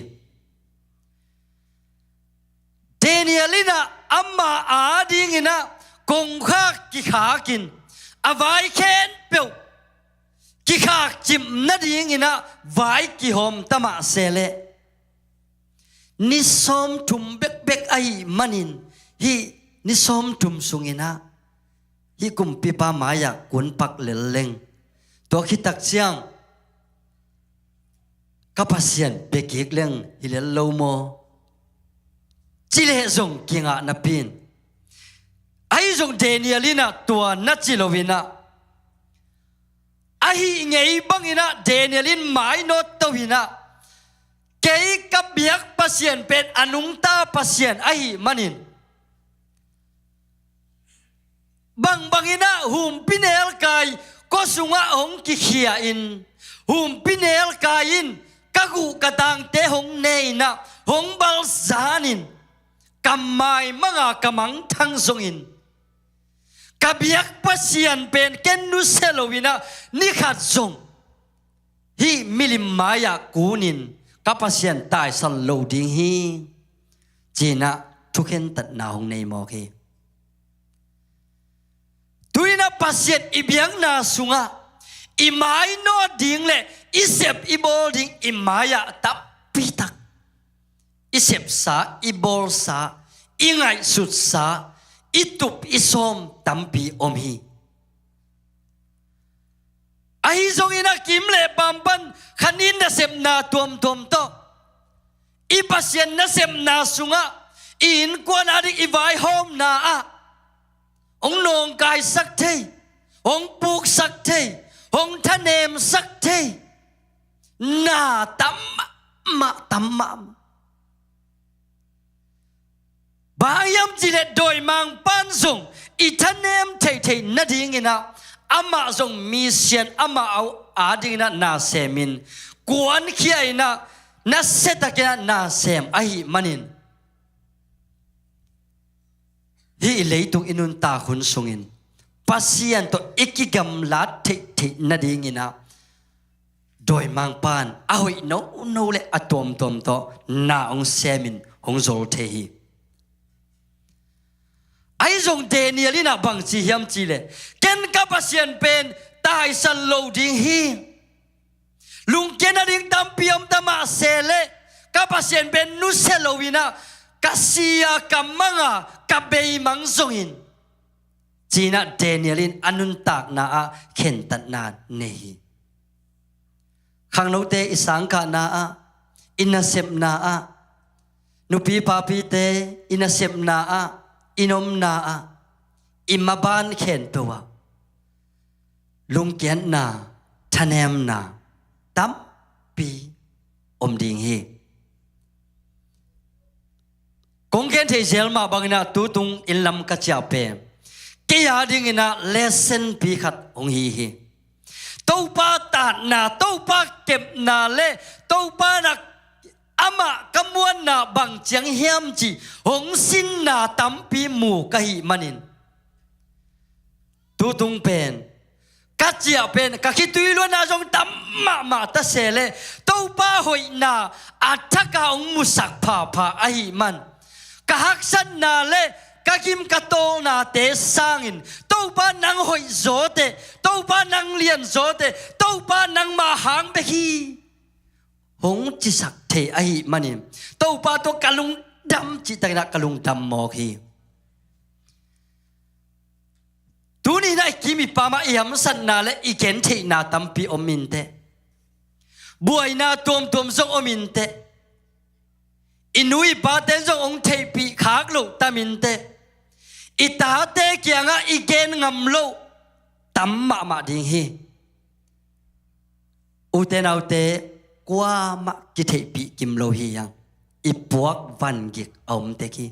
Daniel in ah ama adingin ah kongkhak kikhakin a vai khempeuh kikhak cip nadingin ah vai kihawm ta mah se leh, ni sawmthum bekbek ahih manin hih ni sawmthum sungin ah hih kumpipa mai-ah kun pak lel leng, tua khit tak ciang ka Pasian bia kik leng hi lel lo maw, ci leh zong kingah napi in. Ahi zong Daniel in ah tua na ci lo in ah, ahih ngei bangin ah Daniel in mainawt to in ah, kei ka biak Pasian pen a nungta Pasian ahih manin, bangbangin ah humpinelkai kua sungah hong kikhia in, humpinelkai in ka guh ka tangte hong ne in ah, hong balzan in, ka maimanga ka mangthang zongin, ka biak Pasian pen ken nusia lo in ah ni khat zong hih milim mai-ah kunin ka Pasian taisan lo ding hi, ci-in ah thukhentatna hong nei mawk hi. Tu-in ah Pasian i biakna sungah i mainawt ding le i sep i bawl ding i mai-ah tampitak i sepsa, i bawlsa, i ngaihsutsa, i tup i sawm tampi om hi. Ahi zongin a kim le pam pan khanin nasepna tuamtuam tawh, i Pasian nasepna sungah, i innkuan ading i vaihawmna ah hong nawngkaisak thei, hong puksak thei, hong thanemsak thei na tam mahmah, tam mahmah. Bang hang hiam cih leh dawimangpa'n zong i thanem theihtheih nadingin ah, amah zong misian amah a, adingin ah na semin, kuankhia in ah, nasiatakin ah na sem ahih manin, hih i leitung i nuntak hun sungin Pasian tawh i kigamlat theihtheih nadingin ah, dawimangpa'n a hoih nono le a tuamtuam tawh na hong semin hong zol thei hi. Ahi zong Daniel in ah bang ci hiam cih leh, ken ka Pasian pen taisan lo ding hi. Lungkiat nading tampi om ta mah se leh, ka Pasian pen nusia lo in ah, ka si-a ka mang-a ka beimang zongin, ci-in ah Daniel in a nuntakna ah khentatna nei hi. Khangnote i sangkahna ah, i nasepna ah, nupi papite i nasepna ah, i nomna ah, i maban khempeuh ah lungkiatna, thanemna tampi om ding hi. Kong gen thei zel mah bangin ah tutung inn lam ka ciah pen kei adingin ah lesson pi khat hong hi hi. Topa taatna, Topa kepna le Topa na amah ka muanna bang ciang hiam cih hong sinna tampi mu ka hih manin, tutung pen ka ciah pen ka khitui luanna zong tam mahmah ta se leh Topa hoihna a thaka hong musak phapha ahih man, ka haksatna le ka gim ka tawlnate sangin Topa nang hoih zawteh, Topa nang lian zawteh, Topa nangmah hang bek hi, hong cisak thei ahih manin Topa tawh ka lungdam cihtakinah ka lungdam mawk hi. Tuninah i kim i pamah i hamsatna le i gentheihna tampi om inteh. Buaina tuamtuam zong om inteh. I nu i pate zong hong theihpih khak loh tam inteh. I tate kiangah i gen ngam loh tam mahmah ding hi. Ute naute, kuamah kitheihpih kim lo hi hang. I puak vangik a om tek hi.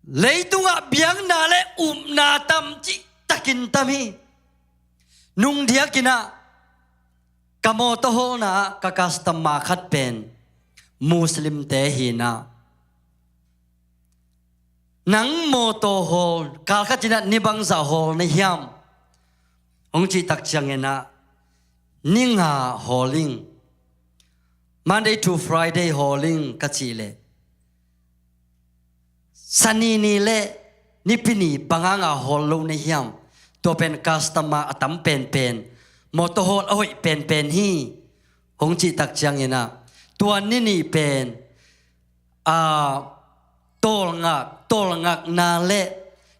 Leitungah biakna le upna tam cihtakin tam hi. Nungdiakinah ka mawtaw hawlna ah ka customer khat pen Muslimte hinah, nang mawtaw hawl, kalkhatinah ni bangzah hawl na hiam? Hong cihtak cianginah ni nga hawl ing, Monday to Friday hawl ing ka cih leh, Sani ni le Nipi ni bang hanga hawl lo na hiam? Tua pen customer a tam penpen, mawtaw hawl a hoih penpen hi. Hong cihtak cianginah tua ni nih pen a, tawlngak, tawlngakna le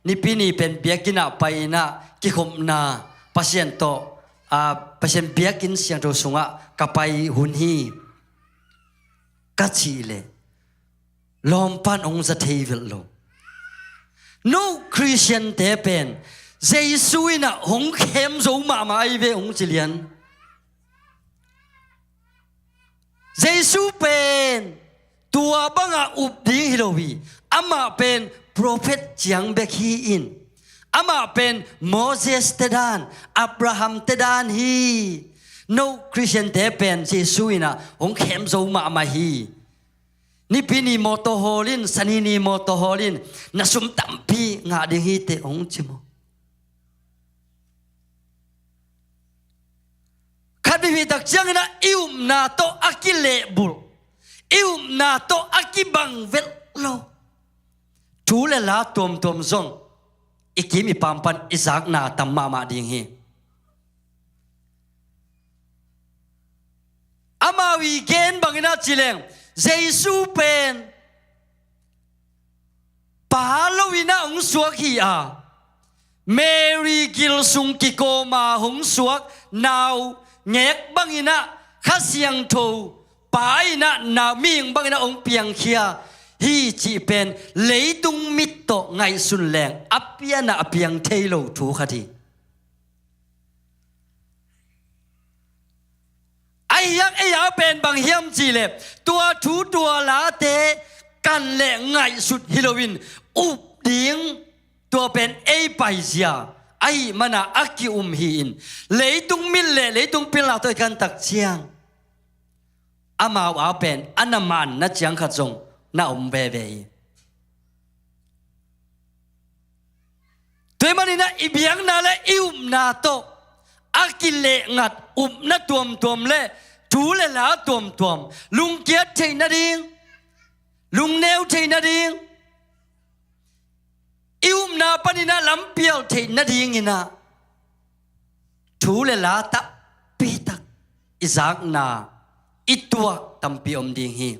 Nipi ni pen biakinn ah pai-inah kikhopna, Pasian tawh, a, Pasian biakinn siangtho sungah ka pai hun hi ka cih leh, lawmpan hong za thei velh lo. No Khristiante pen Jesu inah hong khem zo mahmah ahi ve hong ci lian. Jesu pen tua banga up ding hi lo hi. Amah pen prophet ciang bek hi in, amah pen Moses te dan, Abraham te dan hi. No Khristiante pen Jesu inah hong khem zo mahmah hi. Nipi ni mawtaw hawl in, Sani ni mawtaw hawl in, na sum tampi ngah ding hi teh hong ci maw? Khat vei tak cianginah i upna tawh a kilehbulh, i upna tawh a kibang velh lo thu le la tuamtuam zong i kim i pam pan i zakna tam mahmah ding hi. Amau i gen banginah ci leng, Jesu pen pa loinah hong suak hi a, Mary gil sung kikawma hong suak nau ngek banginah Kha Siangtho pa inah nau mihing banginah hong piangkhia hi cih pen leitung mit tawh ngaihsun leng a pianah a piang thei lo thu khat hi. Ahi hang ei a pen bang hiam cihleh, tua thu tua late kan le ngaihsut hi loin up ding, tua pen ei paizia ahih mana a ki-um hi in, leitung mit le leitung pilna tawh i kan tak ciang amau a pen a na manna ciang khat zong na om veve hi. Tua ahih maninah i biakna le i upna tawh a kilehngat upna tuamtuam le thu le la tuamtuam, lungkiat theih nading, lungneu theih nading, i upna paninah lampial theih nadinginah thu le la takpitak i zakna, i tuak tampi om ding hi.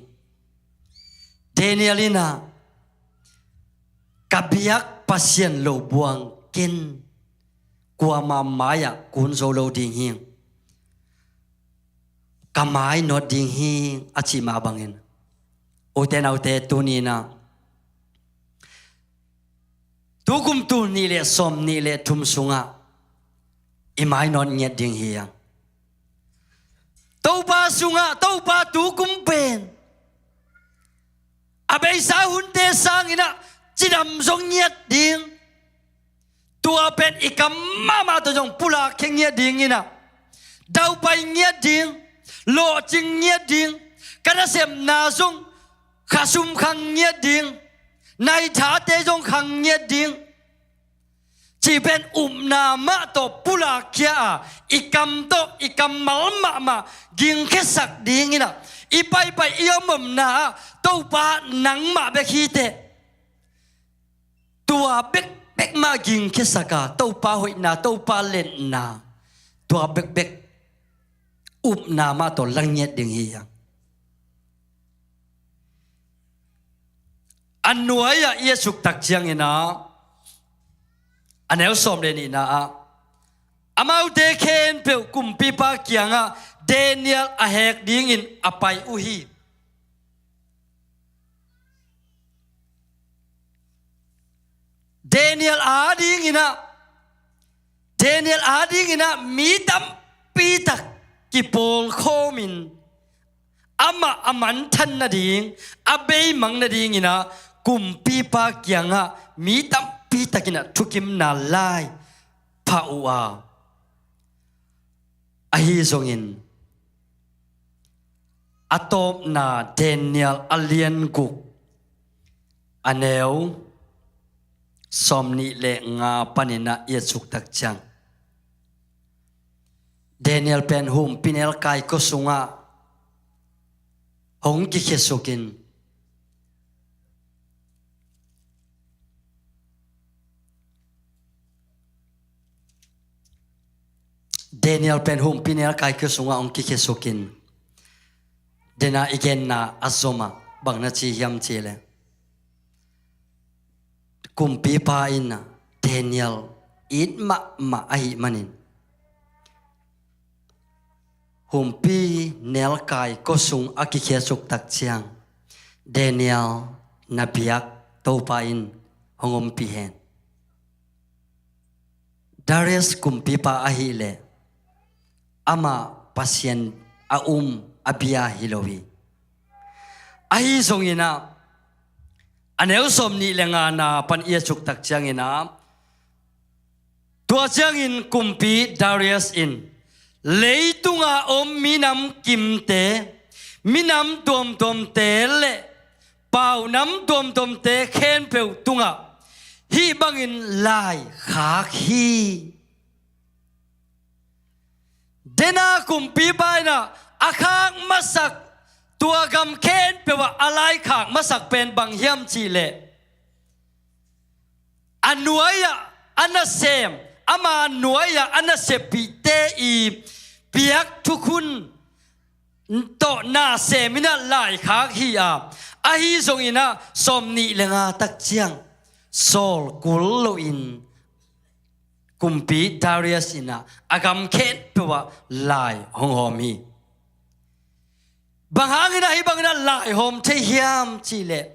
Daniel inah, ka biak Pasian lo buang ken kuama mai-ah kun zo lo ding hi, ka mai nawt ding hi, a cih mah bangin, ute naute, tuninah tukum tul nih le sawm nih le thum sungah i mainawt ngiat ding hi hang. Topa sungah, Topa tukum pen a beisa hunte sanginah cidam zong ngiat ding, Tua pen i kam mahmah tawh zong pulakkhia ngiat ding in ah, daupai ngiat ding, lawhcing ngiat ding, ka nasepna zong khasum khang ngiat ding, naithate zong khang ngiat ding, cih pen upna mah tawh pulakkhia a, i kam tawh, i kammal mahmah gingkhiasak ding in ah, i paipai i omomna ah Topa nangmah bek hi teh. Tua bekbek mah gingkhiasak a, Topa hoihna, Topa lenna, tua bekbek upna mah tawh la ngiat ding hi hang. A nuai-ah i a suktak ciangin ah, a neu sawm le nihna ah, amaute khempeuh kumpipa kiangah Daniel a hek dingin a pai uh hi. Daniel adingin ah, Daniel adingin ah mi tampi tak kipawlkhawmin amah a manthan nading, a beimang nadingin ah kumpipa kiangah mi tampi takin ah thukimna lai pha uh a, ahi zongin a tawpna Daniel a lian guk, a neu sawm nih le nga panin ah i a suktak ciang, Daniel pen humpinelkai kua sungah hong kikhiasukin, Daniel pen humpinelkai kua sungah hong kikhiasukin, dena i genna a zomah bang na ci hiam cih leh, kumpipa in ah Daniel it mahmah ahih manin, humpinelkai kua sung a kikhiasuk tak ciang, Daniel, na biak Topa in hong ompih hen. Darius kumpipa ahih leh, amah Pasian a um a bia hi lo hi. Ahi zongin ah, a neu sawm nih le ngana pan i a suktak ciangin ah, tua ciangin kumpi Darius in leitunga om minam kimte, minam tuamtuamte le paunam tuamtuamte khempeuh tungah hih bangin lai khak hi. Dena kumpipa in ah a khak masak, tua gam khempeuh ah a lai khak masak pen bang hiam cih leh, a nuai-ah a nasem, ama nuai-ah a naseppihte i piak thukhun tawh nasem in ah lai khak hi a, ahi zongin ah sawm nih le nga tak ciang sawl kul loin kumpi Darius in ah a gam khempeuh ah lai hong hawm hi. Bang hangin ah hih bangin ah lai hawm thei hiam cih leh,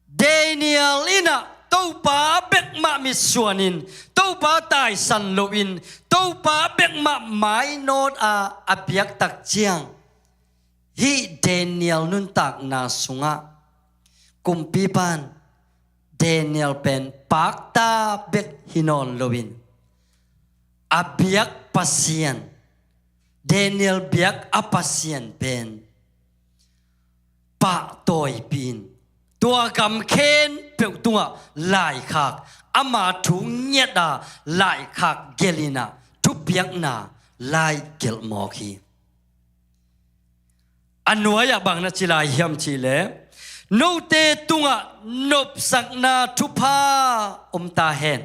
Daniel in ah Topa bekmah mitsuanin, Topa taisan loin, Topa bekmah mainawt a a biak tak ciang, hih Daniel nuntakna sungah kumpipa in Daniel pen pakta bek hi nawn loin, a biak Pasian, Daniel biak a Pasian pen pahtawipihin, tua gam khempeuh tungah lai khak, ama thu ngiat a lai khak gelh in ah thupiakna lai gelh mawk hi. A nuai-ah bang na ci lai hiam cih leh, note tungah nopsakna thupha om ta hen.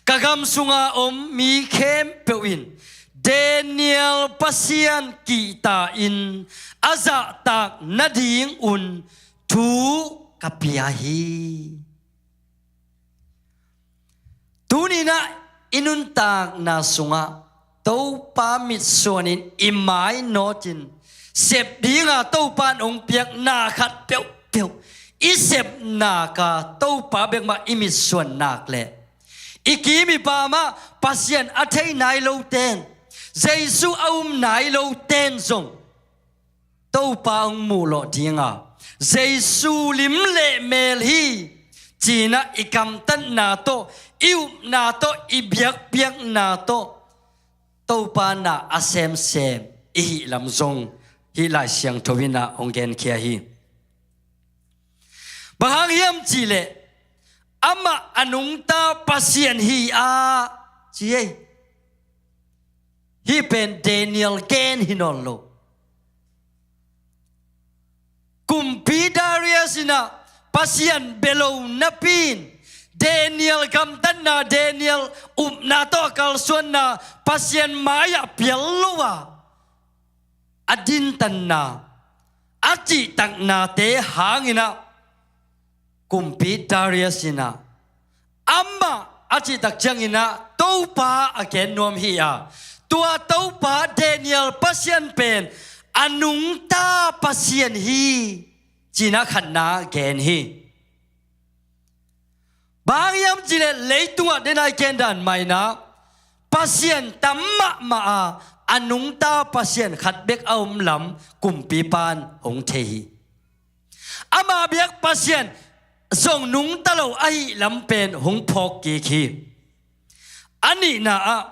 Ka gam sunga om mi khempeuh in Daniel Pasian kihta-in a zahtak nadingun thu ka pia hi. Tuni-in ah i nuntakna sungah Topa mitsuanin i mainawtin, sep dinga Topa in hong piak na khat peuhpeuh i sep nak a, Topa bekmah i mitsuan nak leh, i kim i pam ah Pasian a thei nai lote in, Jesu a um nai lote in zong Topa hong muh lawh dinga, Jesu lim le mel hi, ci-in ah i gamtatna tawh, i upna tawh, i biakpiakna tawh Topa na a semsem i hih lam zong hih Lai Siangtho in ah hong genkhia hi. Bang hang hiam cihleh, amah a nungta Pasian hi a, ci ei. Hih pen Daniel gen hi nawn lo. Kumpi Darius in ah Pasian bia lo napi-in, Daniel gamtatna, Darius upna tawh a kalsuanna Pasian mai-ah pial lo a, a dintanna, a cihtaknate hangin ah, Kumpi Darius in ah, amah a cihtak ciangin ah Topa a gen nuam hi a, tua Topa Daniel Pasian pen a nungta Pasian hi, ci-in ah khatna gen hi. Bang hang hiam cihleh, leitungah den a i gen dan mah in ah Pasian tam mahmah a, a nungta Pasian khat bek a om lam kumpipa in hong thei hi. Ama biak Pasian zong nungta lo ahih lam pen hong phawk kik hi. A nihna ah,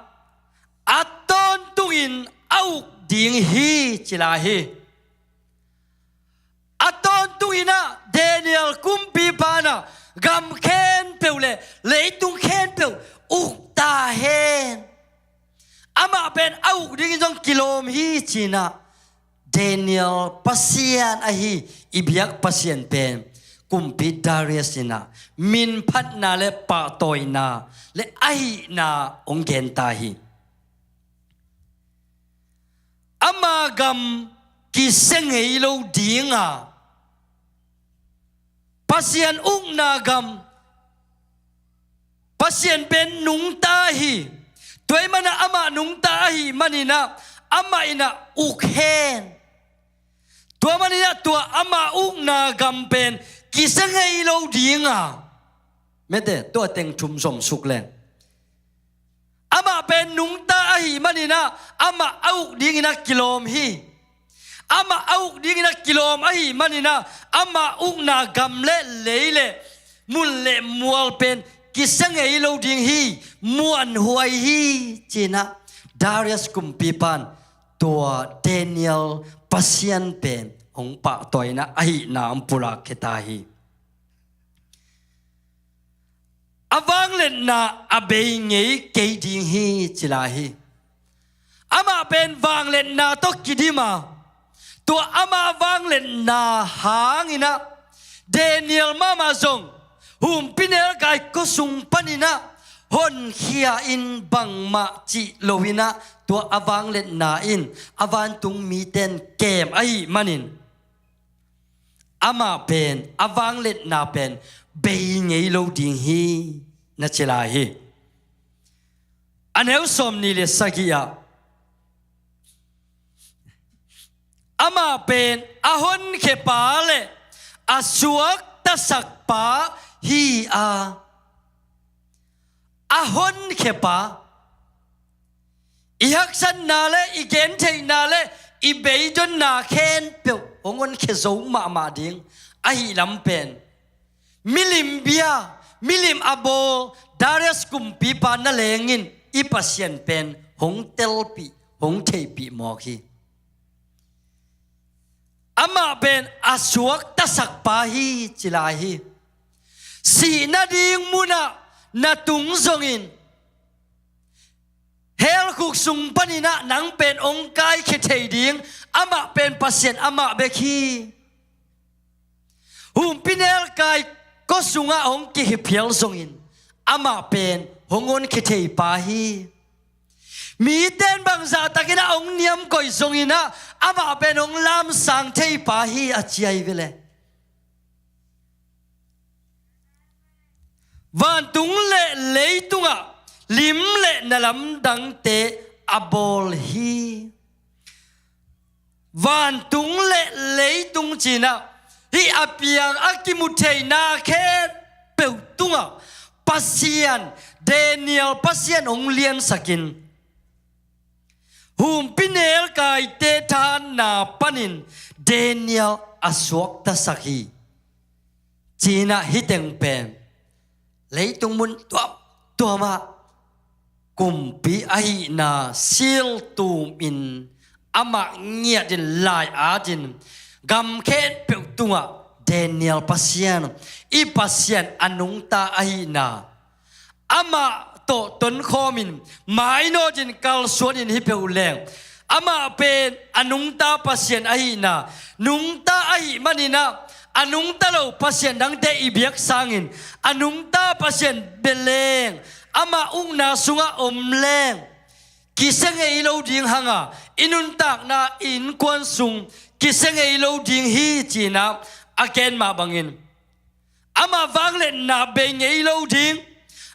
a tawntungin a uk ding hi, ci lai hi. A tawntungin ah Daniel kumpipa in ah gam khempeuh le leitung khempeuh uk ta hen. Amah pen a uk dingin zong kilawm hi, ci-in ah Daniel Pasian ahi i biak Pasian pen Kumpi Darius in ah minphatna le pahtawina le ahihna hong gen ta hi. Ama gam kisia ngei lo ding a, Pasian ukna gam, Pasian pen nungta hi. Tua ahih manin ah amah nungta ahih manin ah amah in ah uk hen. Tua manin ah tua ama ukna gam pen kisia ngei lo ding a, mete, tua teng thum zom suk leng, amah pen nungta ahih manin ah amah a uk dingin ah kilawm hi. Amah a uk dingin ah kilawm ahih manin ah ama ukna gam le lei le mun le mual pen kisia ngei lo ding hi, muanhuai hi, ci-in ah Darius kumpipa in tua Daniel Pasian pen hong pahtawi in ah ahihna hong pulak khia ta hi. A vangliatna a bei ngei kei ding hi, ci lai hi. Amah pen vangliatna tawh kidim a, tua ama vangliatna hangin ah Daniel mahmah zong humpinelkai khuasung panin ah honkhia in bangmah cih lo-in ah tua a vangliatna in a vantung mite in kem ahih manin amah pen a vangliatna pen bei ngei lo ding hi, na ci lai hi. A neu sawmnih le sagih ah, amah pen a honkhia pa le a suaktasak pa hi a, a honkhia pa, i haksatna le i gentheihna le i beidonna khempeuh hong honkhia zo mahmah ding ahih lam pen milim bia, milim a bawl Darius kumpipa na lengin i Pasian pen hong telpih, hong theihpih mawk hi. Amah pen a suaktasak pa hi, ci lai hi. Sihna ding munah na tung zongin, hell khuk sung panin ah nang pen hong kaikhia thei ding amah pen Pasian amah bek hi. Humpinelkai khuasungah hong kihiphial zongin amah pen hong honkhia thei pa hi. Mite in bangzah takin ah hong niamkoih zongin ah amah pen hong lamsang thei pa hi, a ci ahi ve le. Vantung le leitungah lim le na lamdangte a bawl hi. Vantung le leitung ci-in ah hih a piang a kimu theihna khempeuh tungah Pasian, Daniel Pasian hong liansakin, humpinelkaite thahatna panin Daniel a suaktasak hi, ci-in ah hih teng pen Leitung mun tuamtuamah kumpi ahihna siltumin amah ngiatin lai-atin gam khempeuh tungah Daniel Pasian, i Pasian a nungta ahihna, amah tawh tonkhawmin mainawtin kalsuanin hi peuh leng, amah pen a nungta Pasian ahihna, nungta ahih maninah a nungta lo pasian dangte i biak sangin a nungta Pasian bia leng, amah ukna sungah om leng kisia ngei lo ding hanga, i nuntakna i innkuan sung kisia ngei lo ding hi cinah a gen mah bangin, amah vangliatna bei ngei lo ding.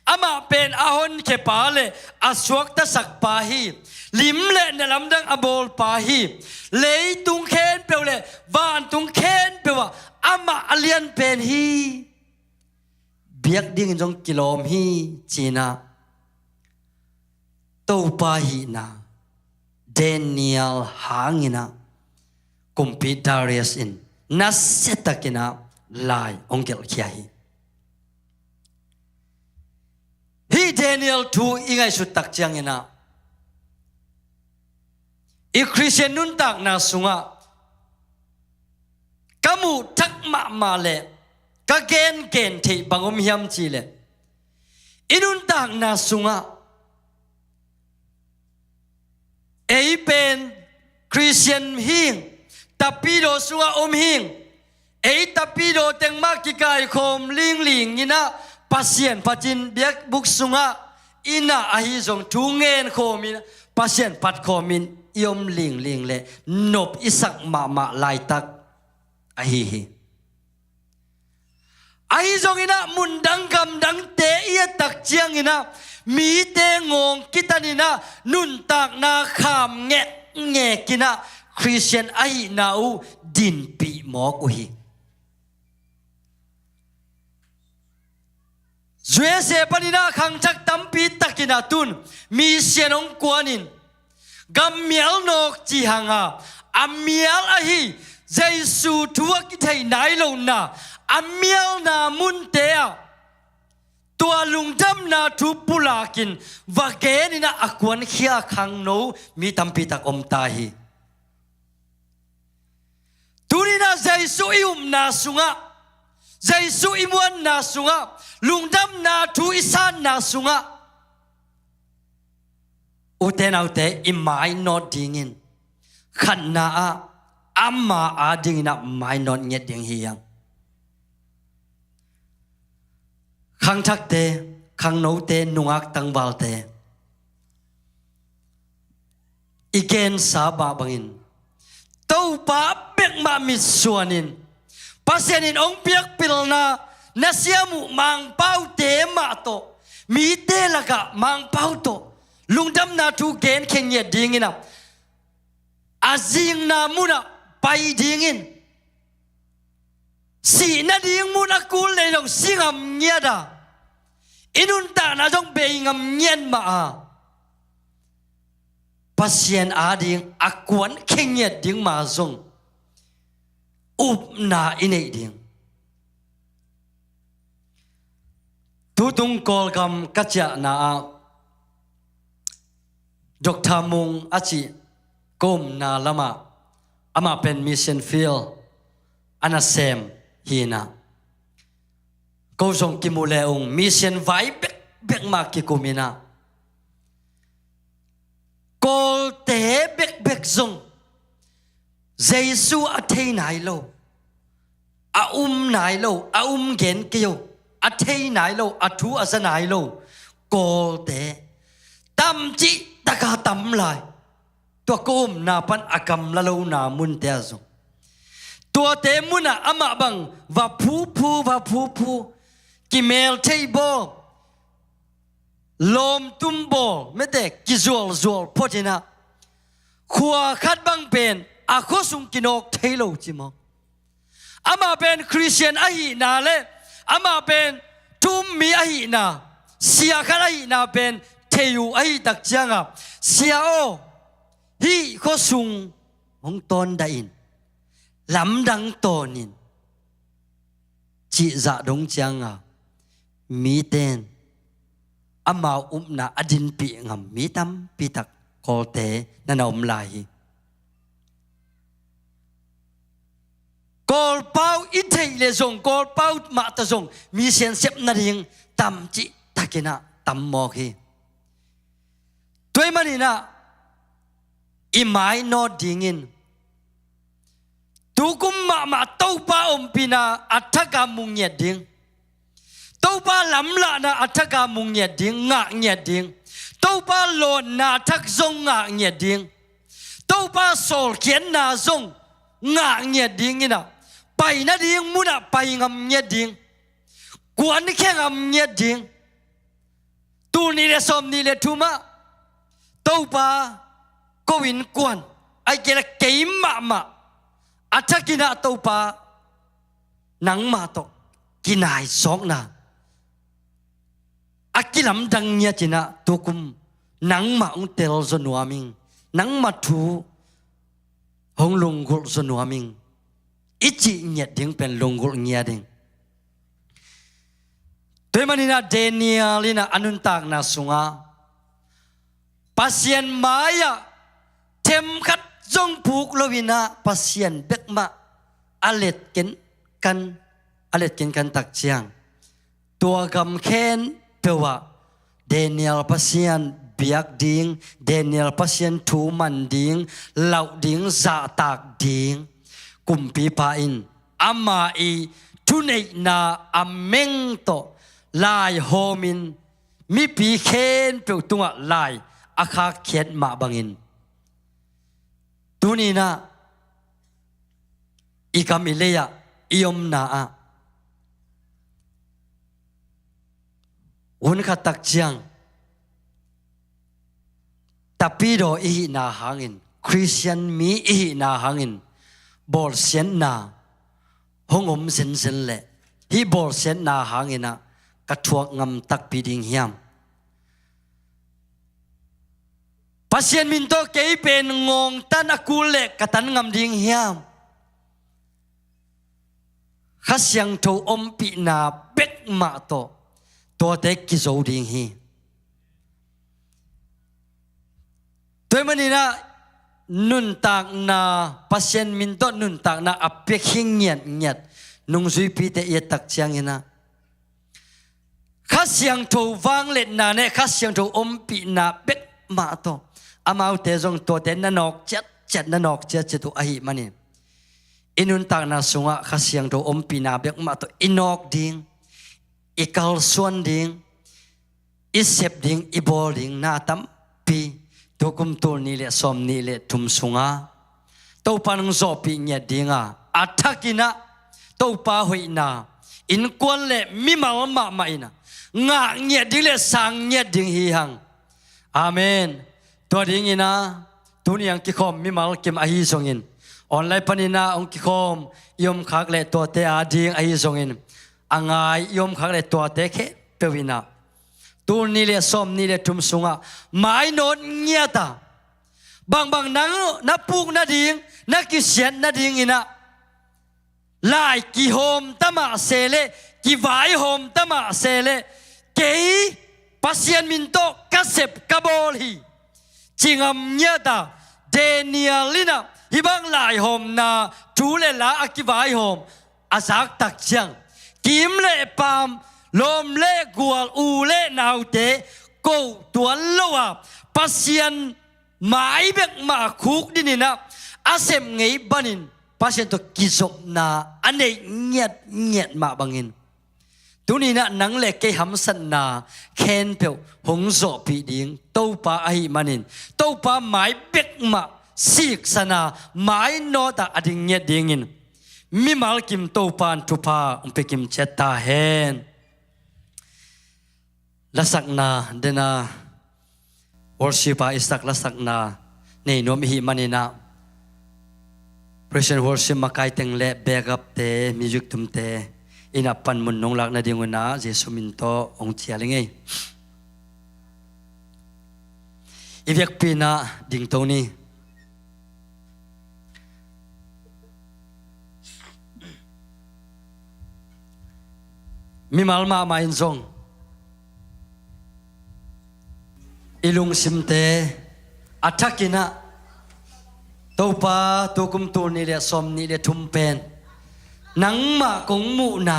Amah pen a honkhiapa le a suaktasak pa hi. Lim le na lamdang a bawl pa hi. Leitung khempeuh le vantung khempeuh ah amah a lian pen hi. Biak dingin zong kilawm hi cinah Topa hihna Daniel hanginah kumpi Darius in nasiatakinah lai hong gelhkhia hi. Hih Daniel thu i ngaihsut tak cianginah i Khristian nuntakna sungah ka muh thak mahmah le ka gengen theih bang om hiam cihleh, i nuntakna sungah ei pen Khristian hing, tapidaw sungah om hing, ei tapidaw teng mah kikaikhawm linglinginah Pasian phatin biakbuk sungah innah ahi zong thu ngenkhawmin Pasian phatkhawmin i om lingling le nop i sak mahmah laitak ahi hi. Ahi zonginah mundang gamdangte i et tak cianginah mite ngawng kitaninah nuntakna kham ngekngekinah Khristian ahihna uh dinpih mawk uh hi. U S A paninah khangthak tampi takinah tun misian hong kuanin gam mial nawk ci hanga, a mial ahi Jesu thu a kitheih nai lohna a mialna munte ah tua lungdamna thu pulakin va geninah a kuankhia khangno mi tampi tak om ta hi. Tuninah Jesu i upna sungah, Jesu i muanna sungah, lungdamna thu i sanna sungah ute naute i mainawt dingin khatna ah ama adinginah mainawt ngiat ding hi hang. Khangthakte, khangnote, nungak tangvalte, i gensa mah bangin Topa bekmah mitsuanin Pasian in hong piak pilna na siam uh Mangpaute mah tawh, mite lakah Mangpau tawh lungdamna thu genkhia ngiat dinginah a zingna munah pai dingin, sih nading mun a kul nei lo si ngam ngiat a, i nuntakna zong bei ngam ngiat mah a, Pasian ading a kuankhia ngiat ding mah zong upna i neih ding. Tutung Kawlgam ka ciahna ah Doctor Mung a cih ka umna lamah amah pen mission field a nasem hinah, ko zong kimu le ung mission vai bekbek mah kikuminah Kawlte bekbek zong Jesu a thei nai lo, a um nai lo, a um gen kei lo, a thei nai lo, a thu a za nai lo Kawlte tamcih taka tam lai. Tua ka umna pan a gamla lona munte ah zong tuate munah amah bang va phuphu, va phuphu, kimel thei bawl, lawmtum bawl, mete kizualzual photinah khua khat bang pen a khuasung kinawk thei lo ci maw. Amah pen Khristian ahihna le amah pen thu-um mi ahihna, sia khat ahihna pen thei uh ahi tak cianga, "Sia aw, hih khuasung hong tawndah in, lamdang tawnin," cih zah dong cianga mite in amau upna a dinpih ngam mi tampi tak Kawlte na na om lai hi. Kawlpau i theih leh zong, Kawlpau mah tawh zong mi siansep nading tam cihtakin ah tam mawk hi. Tua ahih manin ah i mainawt dingin tukum mahmah Topa ompihna a thak a mu ngiat ding, Topa lamlahna a thak a mu ngiat ding, ngah ngiat ding, Topa lawnna a thak zong ngah ngiat ding, Topa sawlkhiatna zong ngah ngiat dingin ah, pai nading munah pai ngam ngiat ding, kuankhia ngam ngiat ding. Tul nih le sawm nih le thum ah Topa ko innkuan, ahih kei leh kei mahmah a thakin ah Topa nangmah tawh kinaisawkna a kilamdang ngiatin ah tukum nangmah hong tel zaw nuam ing, nangmah thu hong lunggulh zaw nuam ing, i cih ngiat ding pen lunggulh ngiat ding. Tua ahih manin ah Daniel in ah a nuntakna sungah Pasian mai-ah themkhat zong puk loin ah Pasian bek mah a letken kan, a letken kan tak ciang, tua gam khempeuh ah Daniel Pasian biak ding, Daniel Pasian thu man ding, lauh ding, zahtak ding kumpipa in ama i thuneihna a meng tawh laihawmin mipi khempeuh tungah lai a khakkhiat mah bangin, tuni-in ah i gam i lei-ah, i omna-ah hun khat tak ciang tapidaw i hihna hangin, Khristian mi i hihna hangin bawlsiatna hong om zenzen leh hih bawlsiatna hangin ah ka thuak ngam takpi ding hiam? Pasian min tawh kei pen ngawngtan a kul leh ka tan ngam ding hiam? Kha Siangtho ompihna bek mah tawh tuate kizo ding hi. Tua ahih manin ah nuntakna, Pasian min tawh nuntakna a pia hi ngiatngiat nungzuipite i et tak ciangin ah Kha Siangtho vangliatna leh Kha Siangtho ompihna bek mah tawh amaute zong tuate na nawk ciatciat, na nawk ciatciat uh ahih manin i nuntakna sungah Kha Siangtho ompihna bek mah tawh i nawk ding, i kalsuan ding, i sep ding, i bawl ding na tampi tukum tul nih le sawm nih le thum sungah Topa in hong zawhpih ngiat ding a, a thakin ah Topa hoihna innkuan le mimal mahmah in ah ngah ngiat ding le sang ngiat ding hi hang. Amen. Tua dingin ah tuni a hong kikhawm mimal kim ahi zongin, online panin ah hong kikhawm i omkhak le tuate ading ahi zongin, a ngai i omkhak le tuate khempeuh in ah tul nih le sawm nih le thum sungah mainawt ngiat a, bangbang nang na puk nading, na kisiat nadingin ah lai kihawm ta mah se leh, kivaihawm ta mah se leh, kei Pasian min tawh ka sep ka bawl hi ci ngam ngiat a, Daniel in ah hih bang laihawmna thu le la a kivaihawm a zak tak ciang, kim le paam, lawm le gual, u le naute ko tuan lo a, Pasian mai bek mah a khukdin in ah a sep ngei banin Pasian tawh kizopna a neih ngiatngiat mah bangin, tuni-in ah nang le kei hamsatna khempeuh hong zawhpih ding Topa ahih manin, Topa mai bek mah siksan a, mainawt a a ding ngiat dingin mimal kim Topa in thupha hong pia kim ciat ta hen. Lasakna den a, worship a i sak lasakna nei nuam i hih manin ah, praise and worship makai teng le backup te, music tumte in ah panmun nong lak nading un ah Jesu min tawh hong cial ing ei. I biakpi-in ah dingto ni. Mimal mahmah in zong I lungsimte a thakin ah, Topa, tukum tul nih le sawm nih le thum pen nangmah kong muhna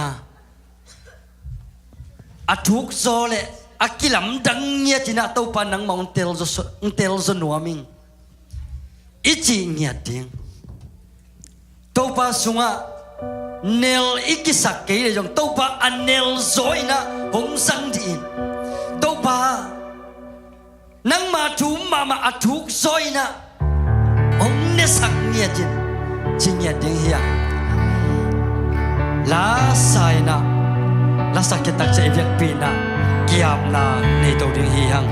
a thukzaw le a kilamdang ngiatin ah, Topa, nangmah hong telzaw, hong telzaw nuam ing, i cih ngiat ding. Topa sungah nel i kisak kei leh zong, Topa a nelzaw in ah hong zang dih in. Topa, nangma thu mahmah a thukzaw in ah hong nesak ngiat in, ci ngiat ding hi hang. Lasa in ah, lasa khit tak ciang i vekpi in ah ki-apna nei to ding hi hang.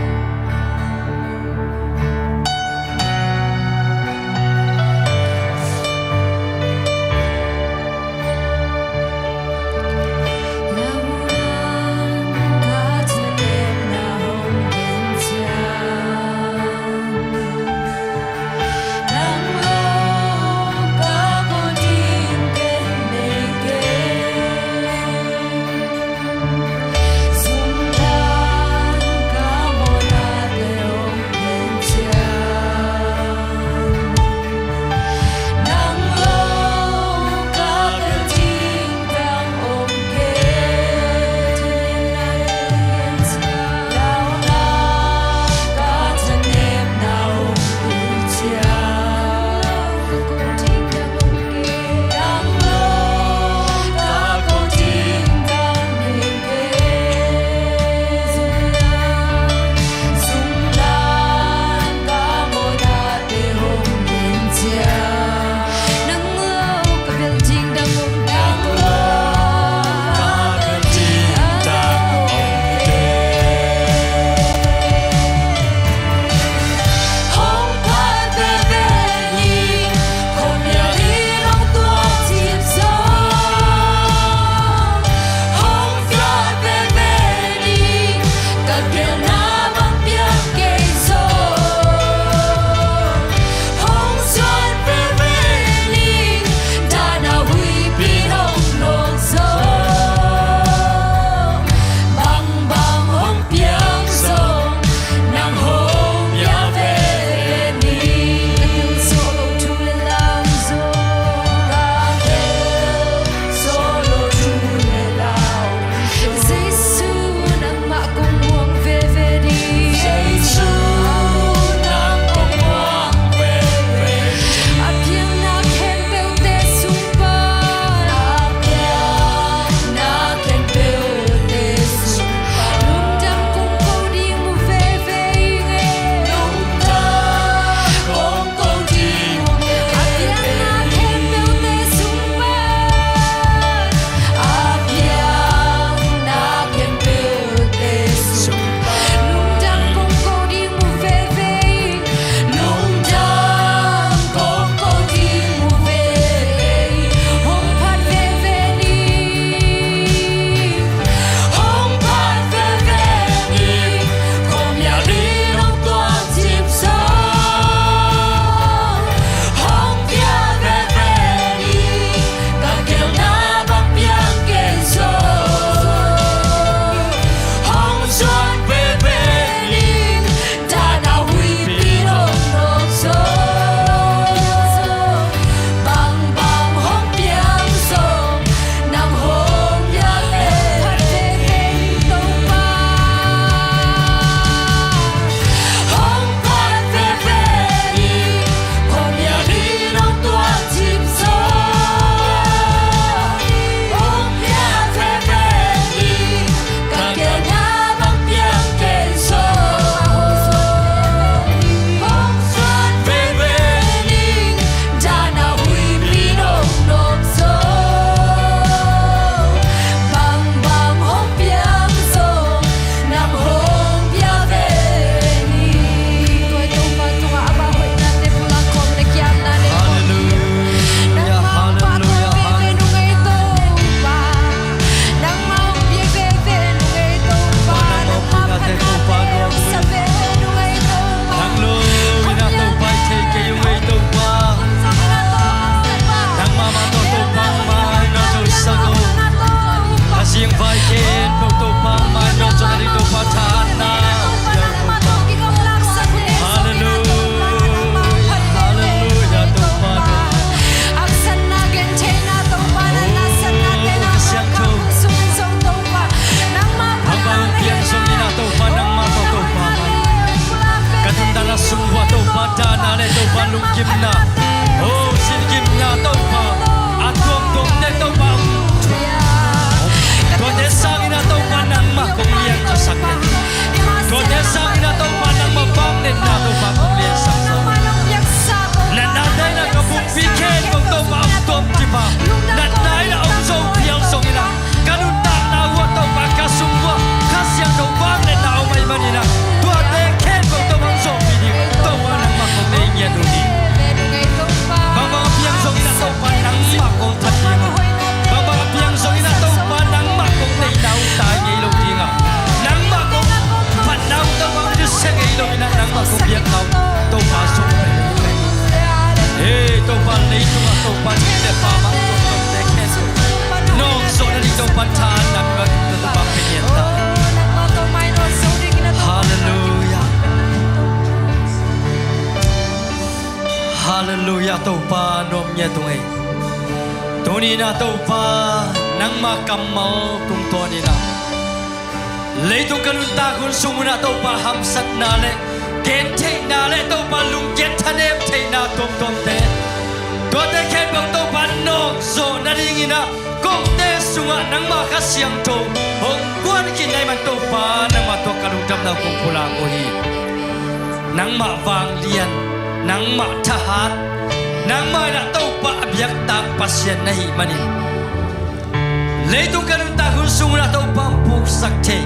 Halleluiah, Topa nuam ngiat ung ei. Tuni-in ah Topa, nangma kammal tungtawnin ah leitung ka nuntak hun sung un ah Topa, hamsatna le gentheihna le Topa, lungkiat thanem theihna tuamtuamte, tuate khempeuh Topa nawkzawh nadingin ah kote sungah nangma Kha Siangtho hong kuan khin na hih man Topa, nangmah tawh ka lungdamna kong pulak uh hi. Nangmah vanglian, nangmah thahat, nangmah in ah Topa a biaktak Pasian na hih manin, leitung ka nuntak hun sung un ah Topa hong puksak thei,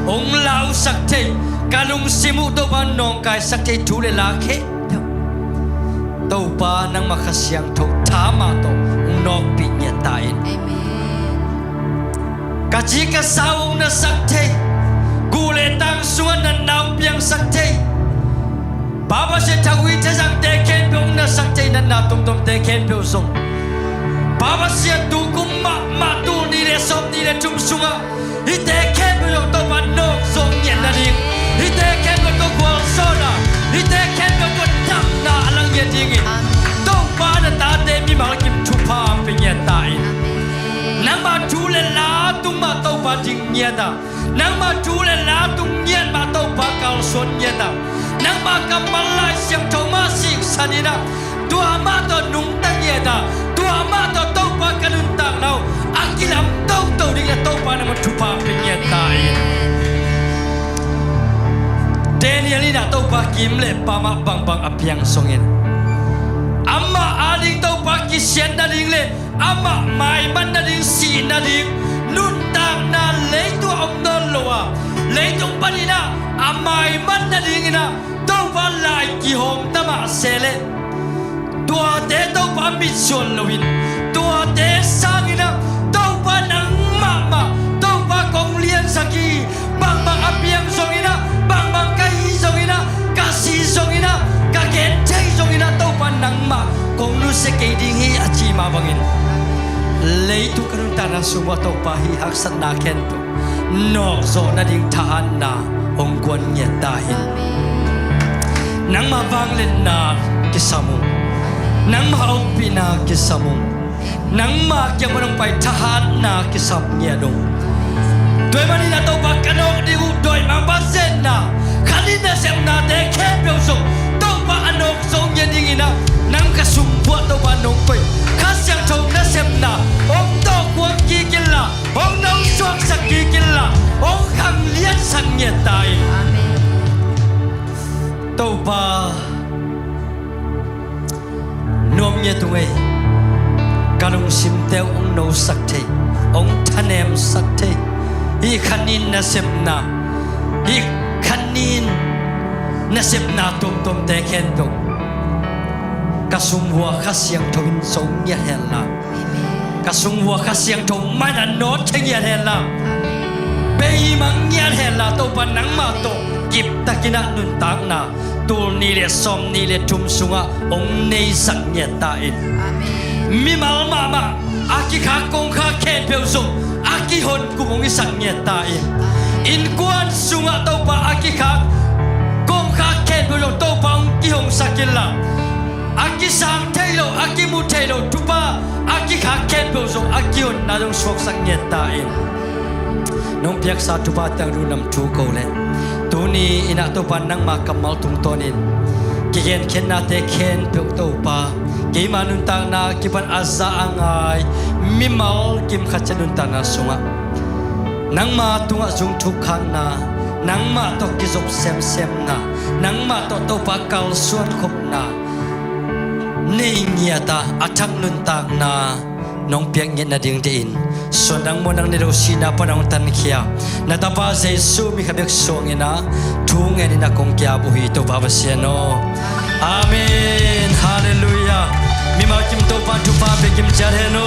hong lausak thei, ka lungsim uh Topa nawngkaisak thei thu le la khempeuh Topa, nangmah Kha Siangtho tha mah tawh hong nawkpih ngiat ta in. Amen. Ka ci ka sa uh hong nasak thei, guh le tang sungah natna hong piangsak thei, Pa Pasian, thagui thazangte khempeuh hong nasak thei, natna tuamtuamte khempeuh zong, Pa Pasian, tukum mahmah, tul nih le sawm nih le thum sungah hihte khempeuh zong Topa nawkzawh ngiat nading, hihte khempeuh tawh gualzawhna, hihte khempeuh tawh damna a lang ngiat dingin, Topa, na tate mimal kim thupha pia ngiat ta in. Nangma thu le la tung mah Topa ding ngiat a, nangma thu le la tung ngiat mah Topa kalsuan ngiat a, nangma kammal Lai Siangtho mah siksan in ah, tua mah tawh nungta ngiat a, tua mah tawh Topa ka nuntakna uh a kilam toto dingin ah Topa, nangma thupha pia ngiat ta in. Daniel in ah Topa, kim le pam ah bangbang a piang zongin, amah ading Topa kisiat nading le amah maiman nading, sih nading nuntakna leitung ah om nawn lo a, leitung panin ah a maiman nadingin ah Topa lai kihawmta mah se leh, tuate Topa mitsuan loin, tuate sangin ah Topa nangmah mah Topa kong liansak hi. Bangbang a piang zongin ah, bangbang ka hih zongin ah, ka si zongin ah, ka gentheih zongin ah, Topa nangmah kong nusia kei ding hi a ci mah bangin, leitung ka nuntakna sung uah Topa, hih haksatna khempeuh nawkzawh nading thahatna hong kuan ngiat ta in. Nangmah vangliatna kisam ung. Nangmah ompihna kisam ung. Nangmah kiang pan hong pai thahatna kisam ngiat ung. Tua ahih manin ah Topa, ka nawk ding uh dawimangpa zetna, khanin nasepnate khempeuh zong Topa a nawkzawh ngiat dingin ah, nang ka sung uah Topa nong koih Kha Siangtho nasepna hong tawh kuang kik inla, hong nong suaksak kik inla, hong khangliansak ngiat ta in. Amen. Topa, nuam ngiat ung ei. Ka lungsimte uh hong nosak thei, hong thanemsak thei, hih khanin nasepna, hih khanin nasepna tuamtuamte khempeuh ka sung uah Kha Siangtho in zo ngiat henla, ka sung uah Kha Siangtho mah in ah nawtkhia ngiat henla, beimang ngiat henla, Topa nangmah tawh kiptakin ah nuntakna tul nih le sawm nih le thum sungah hong neisak ngiat ta in. Amen. Mimal mahmah a kikhak kongkhak khempeuh zong a kihon kum hong hisak ngiat ta in. Amen. Innkuan sungah Topa a kikhak kongkhak khempeuh zong Topa hong kihongsak inla, a kisang thei lo, a kimu thei lo thupha a kikhak khempeuh zong a kihonna zong suaksak ngiat ta in. Nong piaksa thupha tang lungdam thu ko leh, tuni in ah Topa nangma kammal tungtawnin kigenkhiatnate khempeuh Topa, keima nuntakna kipan a za a ngai mimal kim khat ciat nuntakna sungah nangma tungah zung thukkhakna, nangmah tawh kizop semsemna, nangmah tawh Topa kalsuan khopna nei ngiat a, a thak nuntakna nong piak ngiat nading deihin suandang muandang nei lo sihna pan hong tankhia na Tapa Jesu min khat bek suangin ah thu ngenin ah kong ki-ap uh hi, Topa Pasian aw. Amen. Halleluiah. Mimal kim Topa thupha pia kim ciat hen aw.